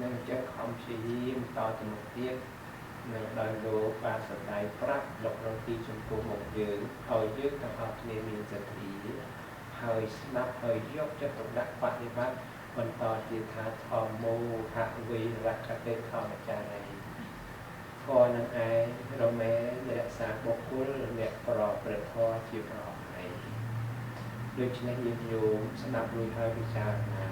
A: នឹងអញ្ចឹងខំព្យាយាមតទៅមុខទៀតនឹងដោយលោកបានសម្ដែងប្រាប់នៅក្នុងទីចំពោះមុខយើងឲ្យយើងទាំងអស់គ្នាមានសទ្ធាហើយស្ដាប់ហើយយកចិត្តទុកដាក់បដិបត្តិបន្តទៀតថាធម្មោហវិរខតិធម្មចារីធម៌នឹងឯងរមែងរក្សាបុគ្គលអ្នកប្រព្រឹត្តធម៌ជាប្រភេទដូច្នេះញាតិញោមស្ដាប់រួចហើយពិចារណា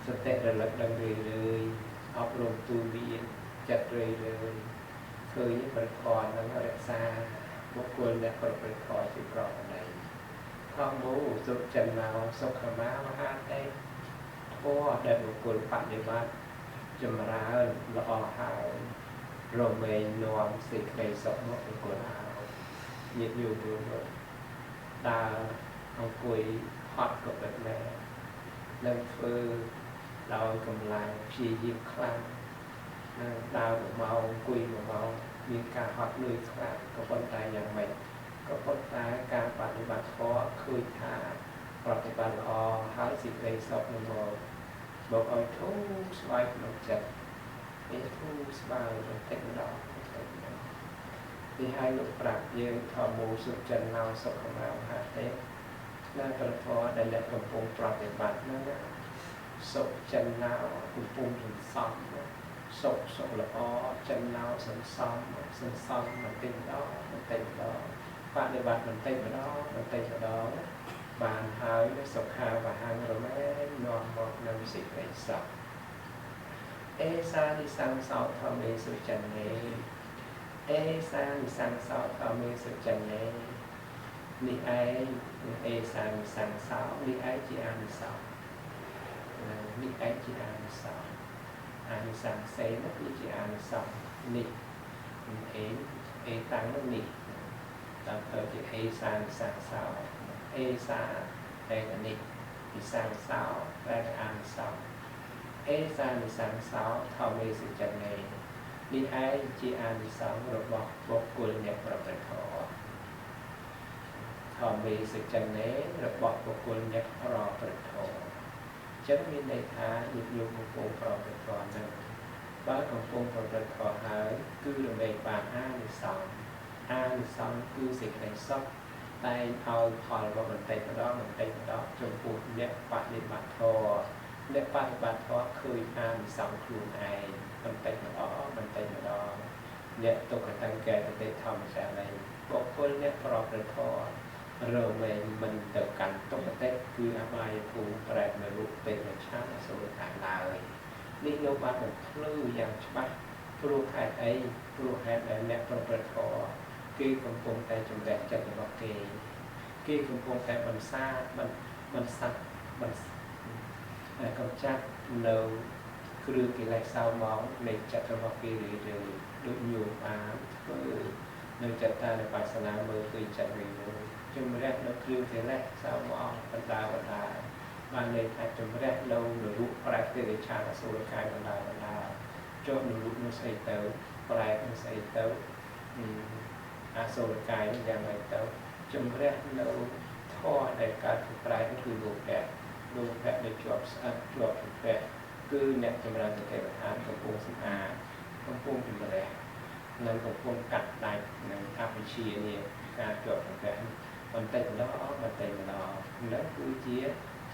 A: សតិរលឹកដឹងរឿយៗអប់រំទូមានចិត្តរឿយៗឃើញប្រធមនឹងរក្សាបុគ្គលអ្នកប្រព្រឹត្តធម៌ជាប្រភេទធម្មោសុចិន្នោសុខមាមហាទេធម៌ដែលបុគ្គលបដិបត្តិចម្រើនល្អហើយរមែងនាំសេចក្តីសុខមកបុគ្គលហើយញាតិញោមមើលដើរអង្គុយហត់ក៏ពិតមែននឹងធ្វើដោយកម្លាំងព្យាយាមខ្លាំងនឹងដើរ1ម៉ោងអង្គុយ1ម៉ោងមានការហត់នឿយខ្លាំងក៏ប៉ុន្តែយ៉ាងម៉េចក៏ប៉ុន្តែការបដិបត្តិធម៌ឃើញថាប្រតិបត្តិល្អហើយសេចក្តីសុខនឹងមកឲ្យធូរស្បើយក្នុងចិត្តនេះធូរស្បើយបន្តិចម្ដងបន្តិចម្ដងនេះហើយលោកប្រាប់យើងធម្មោសុចិន្នោសុខមាមហាទេនៅប្រធមដែលអ្នកកំពុងប្រតិបត្តិហ្នឹងសុចិន្នោកំពុងសន្សំសុខសុខល្អចិន្នោសន្សំសន្សំបន្តិចម្ដងបន្តិចម្ដងបដិបត្តិបន្តិចម្ដងបន្តិចម្ដងបានហើយសុខាវហង្រមែងនាំមកនូវសេចក្តីសុខអេសានិសង្សោធម្មេសុចិន្នេអេសានិសង្សោធម្មេសុចិន្នេនេះឯងអេសានិសង្សោនេះឯងជាអានិសង្សនេះឯងជាអានិសង្សអានិសង្សេនោះគឺជាអានិសង្សនេះអេអេតាំងនោះនេះដល់ទៅជាអេសានិសង្សោអេសាតែនេះពិសង្សោតែអានិសង្សអេសានិសង្សោធម្មេសុចិន្នេនេះឯងជាអានិសង្សរបស់បុគ្គលអ្នកប្រព្រឹត្តធម៌ធម្មេសុចិន្នេរបស់បុគ្គលអ្នកប្រព្រឹត្តធម៌ចឹងមានន័យថាញាតិញោមកំពុងប្រព្រឹត្តធម៌នឹងបើកំពុងប្រព្រឹត្តធម៌ហើយគឺរមែងបានអានិសង្សអានិសង្សគឺសេចក្តីសុខតែងឲ្យផលមកបន្តិចម្ដងបន្តិចម្ដងចំពោះអ្នកបដិបត្តិធម៌អ្នកបដិបត្តិធម៌ឃើញអានិសង្សខ្លួនឯងបន្តិចម្ដងបន្តិចម្ដងអ្នកទុក្ខតង្កេតតិធម្មចារីបុគ្គលអ្នកប្រព្រឹត្តធម៌រមែងមិនទៅកាន់ទុក្ខតិគឺអបាយភូមិប្រែតនរកតិរឆានអសុរកាយឡើយនេះលោកបានបំភ្លឺយ៉ាងច្បាស់ព្រោះហេតុអីព្រោះហេតុដែលអ្នកប្រព្រឹត្តធម៌គេកំពុងតែជំរះចិត្តរបស់គេគេកំពុងតែបន្សាបន្សាត់បន្កំចាត់នៅគ្រឿងកិលេសសៅមងនៃចិត្តរបស់គេរឿយៗដូចញោមបានធ្វើនៅចិត្តតានុបស្សនាមើលឃើញចិត្តរឿយៗជំរះនៅគ្រឿងកិលេសសៅមងបណ្ដាបណ្ដាបានន័យថាជំរះនៅនរកប្រែតតិរិឆានអសុរកាយបណ្ដាបណ្ដាចុះនរកនោះស្អីទៅប្រែតនោះស្អីទៅអសុរកាយយ៉ាងម៉េចទៅជំរះនៅធម៌ដែលកើតពីប្រែតគឺលោភៈលោភៈដែលជាប់ស្អិតជាប់ជំរះគឺអ្នកចម្រើនសតិប្បដ្ឋានកំពុងសម្អាតកំពុងជំរះនិងកំពុងកាត់ដាច់នឹងអវិជ្ជានេះការជាប់ជំរះបន្តិចម្ដងបន្តិចម្ដងនោះគឺជា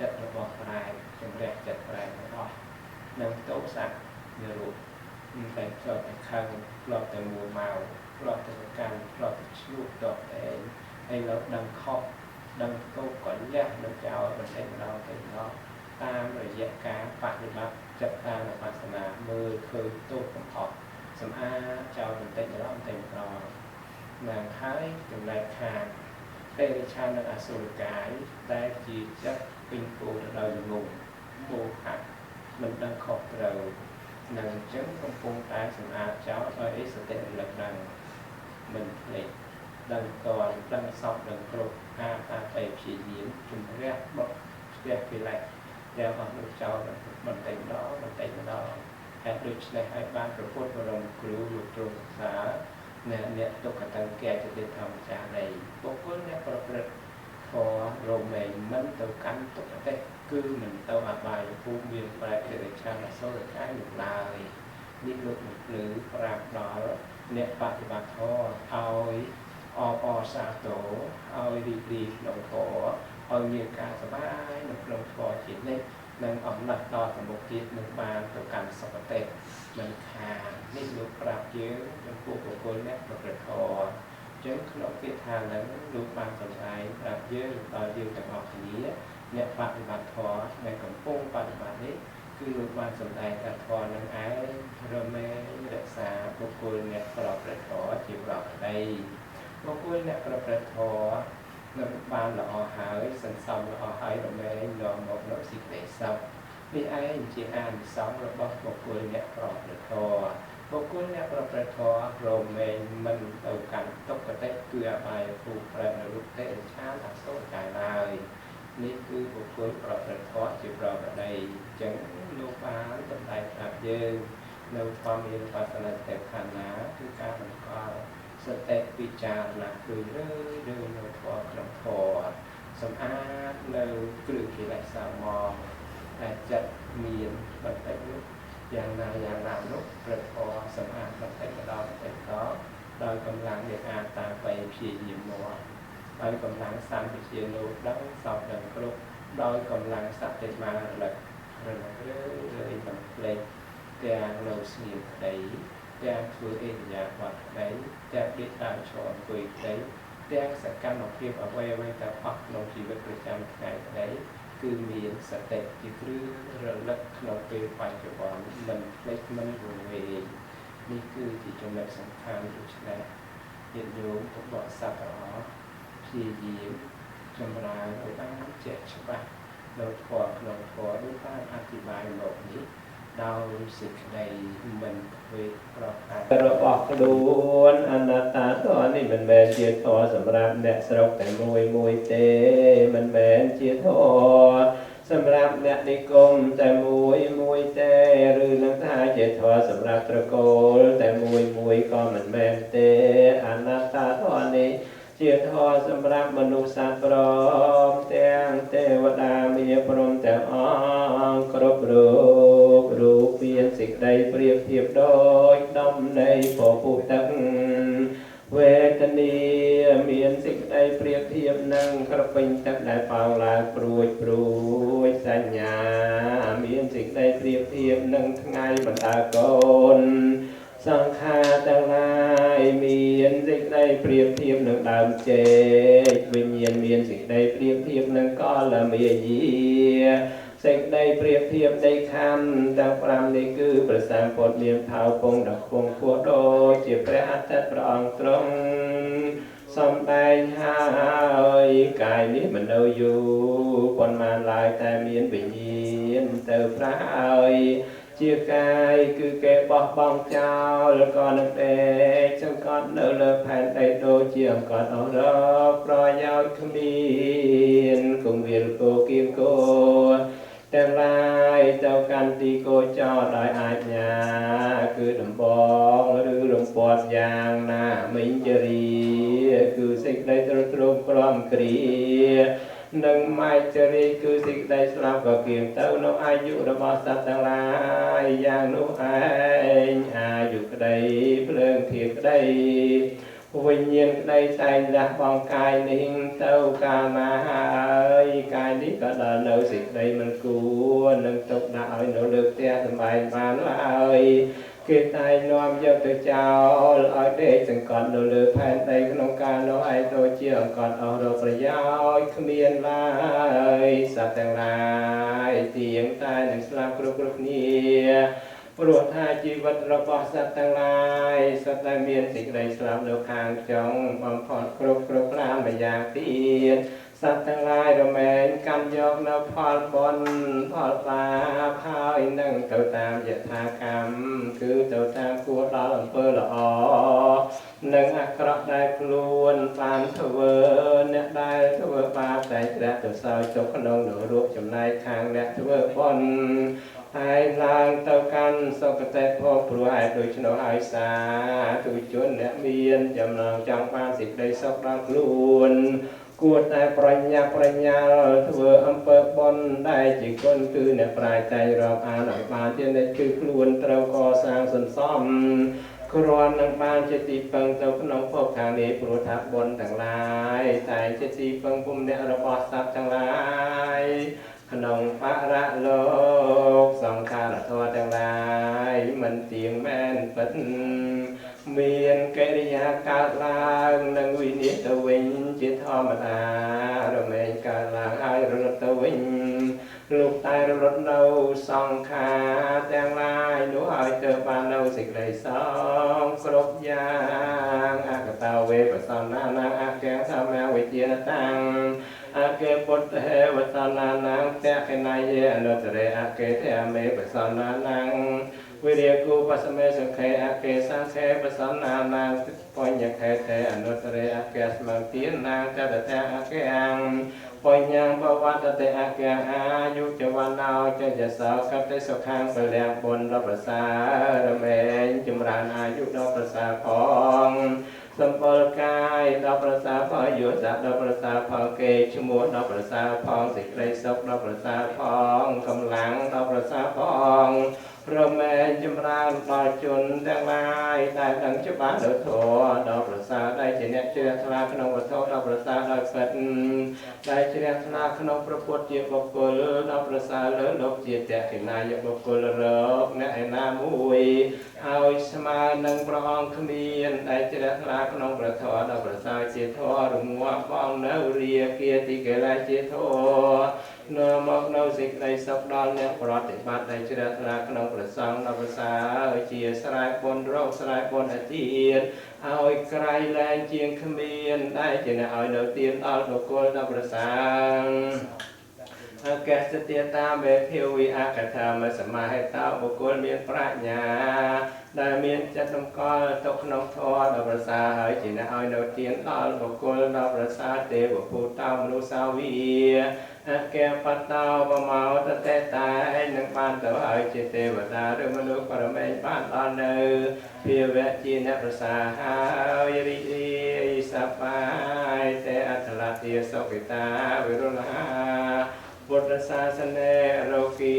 A: ចិត្តរបស់ប្រែតជំរះចិត្តប្រែតទាំងអស់និងទោសៈនិរោធ តែធ្លាប់តែខឹងធ្លាប់តែមួម៉ៅធ្លាប់តែប្រកាន់ធ្លាប់តែឆ្លោះតបតែឯងហើយលោកដឹងខុសដឹងទោសក៏លះនឹងចោលបន្តិចម្ដងទៅម្ដងតាមរយៈការបដិបត្តិចិត្តតានុបស្សនាមើលឃើញទោសកំហុសសម្អាតចោលបន្តិចម្ដងបន្តិចម្ដងនឹងហើយចំណែកខាងតិរិឆាននិងអសុរកាយដែលជាចិត្តពេញពោទៅដោយងងមោហៈមិនដឹងខុសត្រូវនឹងអញ្ចឹងកំពុងតែសម្អាតចោលដោយអិសតិរលឹកដឹងមិនភ្លេចដឹងតនដឹងសពដឹងគ្រប់អាតាបិព្យាយាមជំរះបុកផ្ទះកិលេសទាំងអស់នោះចោលបន្តិចម្ដងបន្តិចម្ដងហើយដូច្នេះហើយបានប្រពុតបរមគ្រូលោកទ្រង់សរសើរអ្នកទុក្ខតង្កេចតិធម្មចារីបុគ្គលអ្នកប្រព្រឹត្តធម៌រមែងមិនទៅកាន់ទុក្ខតិគឺមិនទៅអបាយភូមិមានប្រែតិរិឆានអសុរកាយនោះឡើយនេះលោកនឹងភ្លឺប្រាប់ដល់អ្នកបដិបត្តិធម៌ឲ្យអបអរសាទរឲ្យរីករាយក្នុងធម៌ឲ្យមានការសប្បាយនៅក្នុងធម៌ជានិច្ចនិងអំណះដល់ទៅមុខទៀតនឹងបានទៅកាន់សុគតិមិនខាននេះលោកប្រាប់យើងចំពោះបុគ្គលអ្នកប្រព្រឹត្តធម៌អញ្ចឹងក្នុងពាក្យថាហ្នឹងលោកបានសម្ដែងប្រាប់យើងដល់យើងទាំងអស់គ្នាអ្នកបដិបត្តិធម៌ដែលកំពុងបដិបត្តិនេះគឺលោកបានសម្ដែងថាធម៌នឹងឯងរមែងរក្សាបុគ្គលអ្នកប្រព្រឹត្តធម៌ជាប្រក្តីបុគ្គលអ្នកប្រព្រឹត្តធម៌នឹងបានល្អហើយសន្សំល្អហើយរមែងនាំមកនូវសេចក្តីសុខនេះឯងជាអានិសង្សរបស់បុគ្គលអ្នកប្រព្រឹត្តធម៌បុគ្គលអ្នកប្រព្រឹត្តធម៌រមែងមិនទៅកាន់ទុក្ខតិគឺអបាយភូមិប្រែនរូបតិរិឆានអសុរកាយឡើយនេះគឺបុគ្គលប្រព្រឹត្តធម៌ជាប្រក្តីអញ្ចឹងលោកបានសម្ដែងប្រាប់យើងនៅធម្មានុបស្សនាសតិប្បដ្ឋានាគឺការបង្កល់សតិពិចារណាគឺរឿយរឿយនៅធម៌ក្នុងធម៌សម្អាតនៅគ្រឿងកិលេសសាមងដែលចិត្តមានបន្តិចនោះយ៉ាងណាយ៉ាងណានោះព្រឹត្តធម៌សម្អាតបន្តិចម្ដងបន្តិចម្ដងដោយកម្លាំងនៃអាតាបិព្យាយាមមកដោយកម្លាំងសម្ពជាលោដឹងសពដឹងគ្រប់ដោយកម្លាំងសតិមារលឹករលឹករឿយរឿយមិនភ្លេចទាំងនៅស្ងៀមក្តីទាំងធ្វើអេរិយាបថក្តីទាំងដេកដើរឈរអង្គុយក្តីទាំងសកម្មភាពអ្វីអ្វីទាំងអស់ក្នុងជីវិតប្រចាំថ្ងៃក្តីគឺមានសតិជាគ្រឿងរលឹកក្នុងពេលបច្ចុប្បន្នមិនភ្លេចមិនវង្វេងនេះគឺជាចំណុចសំខាន់ដូច្នេះញាតិញោមទុកបរិស័ទទាំងអស់ព្យាយាមចម្រើនឲ្យបានជាក់ច្បាស់នៅធម៌ក្នុងធម៌ដូចបានអធិប្បាយមកនេះដោយសេចក្តីមិនខ្វេចប្រហែលរបស់ខ្លួនអនត្តាធម៌នេះមិនមែនជាធម៌សម្រាប់អ្នកស្រុកតែមួយមួយទេមិនមែនជាធម៌សម្រាប់អ្នកនិគមតែមួយមួយទេឬនឹងថាជាធម៌សម្រាប់ត្រកូលតែមួយមួយក៏មិនមែនទេអនត្តាធម៌នេះជាធម៌សម្រាប់មនុស្សសត្វព្រមទាំងទេវតាមាព្រហ្មទាំងអស់គ្រប់រូបរូបមានសេចក្តីប្រៀបធៀបដូចដុំនៃពពុះទឹកវេទនាមានសេចក្តីប្រៀបធៀបនឹងក្រពេញទឹកដែលប៉ោងឡើងព្រួយព្រួយសញ្ញាមានសេចក្តីប្រៀបធៀបនឹងថ្ងៃបណ្ដើកូនសង្ខារទាំងឡាយមានសេចក្តីប្រៀបធៀបនឹងដើមចេកវិញ្ញាណមានសេចក្តីប្រៀបធៀបនឹងកលមាយាសេចក្តីប្រៀបធៀបនៃខណ្ឌទាំង5នេះគឺព្រះសម្ពុទ្ធមានផៅពងដ៏ខ្ពង់ខ្ពស់ដូចជាព្រះអាទិត្យព្រះអង្គទ្រង់សម្ដែងហើយកាយនេះមិននៅយូរប៉ុន្មានឡើយតែមានវិញ្ញាណទៅប្រាហើយជាកាយគឺគេបោះបង់ចោលក៏នឹងដេកសង្កត់នៅលើផែនដីដូចជាអង្កត់អស់រកប្រយោជន៍គ្មានគង្វាលគោគៀងគោទាំងឡាយទៅកាន់ទីគោចរដោយអាជ្ញាគឺដំបងឬរំពាត់យ៉ាងណាមិញចរីគឺសេចក្តីទ្រុឌទ្រោមក្រំគ្រានិងម៉ែចរីគឺសេចក្តីស្លាប់ក៏គៀងទៅនៅអាយុរបស់សត្វទាំងឡាយយ៉ាងនោះឯងអាយុក្តីភ្លើងធាក្តីវិញ្ញាណក្តីតែងលះបង់កាយនេះទៅកាលណាហើយកាយនេះក៏ដល់នៅសេចក្តីមិនគួរនឹងទុកដាក់ឲ្យនៅលើផ្ទះសម្បែងបានឡើយ គេតែងនាំយកទៅចោលឲ្យដេកសង្កត់នៅលើផែនដីក្នុងកាលនោះឯងដូចជាអង្កត់អស់រកប្រយោជន៍គ្មានឡើយសត្វទាំងឡាយទៀងតែនឹងស្លាប់គ្រប់គ្រប់គ្នាព្រោះថាជីវិតរបស់សត្វទាំងឡាយសុទ្ធតែមានសេចក្តីស្លាប់នៅខាងចុងបំផុតគ្រប់គ្រប់ប្រាណម្យ៉ាងទៀតសត្វទាំងឡាយរមែងកាន់យកនៅផលបុណ្យផលបាបហើយនឹងទៅតាមយថាកម្មគឺទៅតាមគួរដល់អំពើល្អនិងអាក្រក់ដែលខ្លួនបានធ្វើអ្នកដែលធ្វើបាបតែធ្លាក់ទៅសោយទុកក្នុងនរកចំណែកខាងអ្នកធ្វើបុណ្យហើយឡើងទៅកាន់សុគតិភពព្រោះហេតុដូច្នោះហើយសាធុជនអ្នកមានចំណងចង់បានសេចក្តីសុខដល់ខ្លួនគួរតែប្រញាប់ប្រញាល់ធ្វើអំពើបុណ្យដែលជាគុណគឺអ្នកប្រាជ្ញតែងរាប់អានឲ្យបានជានិច្ចគឺខ្លួនត្រូវកសាងសន្សំគ្រាន់នឹងបានជាទីពឹងទៅក្នុងភពខាងនេះព្រោះថាបុណ្យទាំងឡាយតែជាទីពឹងពុំអ្នករបស់សត្វទាំងឡាយក្នុងបរលោកសង្ខារធម៌ទាំងឡាយមិនទៀងមែនពិតមានកិរិយាកើតឡើងនិងវិនិច្ឆ័យទៅវិញជាធម្មតារមែងកើតឡើងហើយរលត់ទៅវិញលោកតែរលត់នៅសង្ខារទាំងឡាយនោះឲ្យទៅបាននៅសេចក្តីសងគ្រប់យ៉ាងអកតវេបសន្នានាងអគ្គធម្មវិជ្ជាតាំងអគ្គពុទ្ធហេវសន្នានាងតេខណយេអនុត្តរេអគ្គធមេបសន្នានាងវិរិយគូបសមេសុខេអគ្គសង្ឃេបសន្នានាងបញ្ញខេតេអនុត្តរេអគ្គស្មង្ទានាងតតតអគ្គបញ្ញបវត្តតេអគ្គអាយុចវណ្ណោចយសោកតិសុខាងពលំបុណ្យដល់ប្រសើររមែងចម្រើនអាយុដល់ប្រសើរផងសម្ពលកាយដល់ប្រសើរផងយុស័កដល់ប្រសើរផងគេឈ្មោះដល់ប្រសើរផងសេចក្តីសុខដល់ប្រសើរផងកម្លាំងដល់ប្រសើរផងរមែងចម្រើនដល់ជនទាំងឡាយដែលដឹងច្បាស់នៅធម៌ដល់ប្រសើរដែលជាអ្នកជ្រះថ្លាក្នុងវត្ថុដល់ប្រសើរដោយពិតដែលជ្រះថ្លាក្នុងព្រះពុទ្ធជាបុគ្គលដល់ប្រសើរលើលោកជាតេខិណាយបុគ្គលរកអ្នកឯណាមួយហើយស្មើនឹងព្រះអង្គគ្មានដែលជ្រះថ្លាក្នុងព្រះធម៌ដល់ប្រសើរជាធម៌រងាប់បងនៅរាគាទីកិលេសជាធម៌នាំមកនៅសេចក្តីសុខដល់អ្នកប្រតិបត្តិដែលជ្រះថ្លាក្នុងព្រះសង្ឃដល់ប្រសើរជាស្រែបុណ្យរកស្រែបុណ្យអាទៀតឲ្យក្រៃលែងជាងគ្មានដែលជាអ្នកឲ្យនៅទានដល់បុគ្គលដល់ប្រសើរអកេសតិតាមេភាវិអកថាមសមាហេតោបុគ្គលមានប្រាជ្ញាដែលមានចិត្តតម្កល់ទុកក្នុងធម៌ដល់ប្រសើរហើយជាអ្នកឲ្យនៅទានដល់បុគ្គលដល់ប្រសើរទេវភូតោមនុស្សវិអកេបតោបមោតតេតែនឹងបានទៅឲ្យជាទេវតាឬមនុស្សបរមេបានដល់នៅភាវៈជាអ្នកប្រសើរហើយរីករាយសប្បាយទេអត្តលទាសុគិតាវិរុលហាពុទ្ធសាសនេរោគី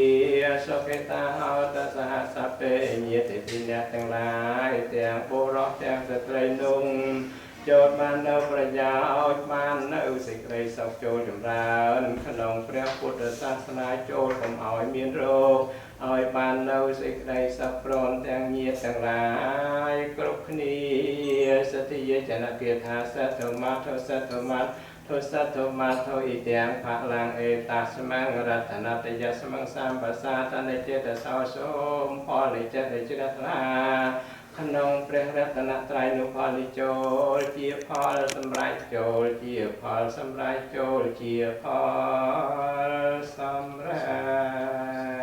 A: សុគិតាហោតសហសពេញាតិពីអ្នកទាំងឡាយទាំងបុរសទាំងស្ត្រីនោះចូលបាននៅប្រយោជន៍បាននៅសេចក្តីសុខចូលចម្រើនក្នុងព្រះពុទ្ធសាសនាចូលកុំឲ្យមានរោគឲ្យបាននៅសេចក្តីសុខព្រមទាំងញាតិទាំងឡាយគ្រប់គ្នាសតិយចនគាថាសត្វមត្ថសត្វមត្ថទសត្វមត្ថអ៊ីទាំងផលាំងអេតាស្មងរតនតយស្មងសម្បសាតនិចេតសោសូមផលនិចេតជ្រះថ្លាក្នុងព្រះរតនត្រ័យនោះផលនិចូលជាផលសម្រេចចូលជាផលសម្រេចចូលជាផលសម្រេច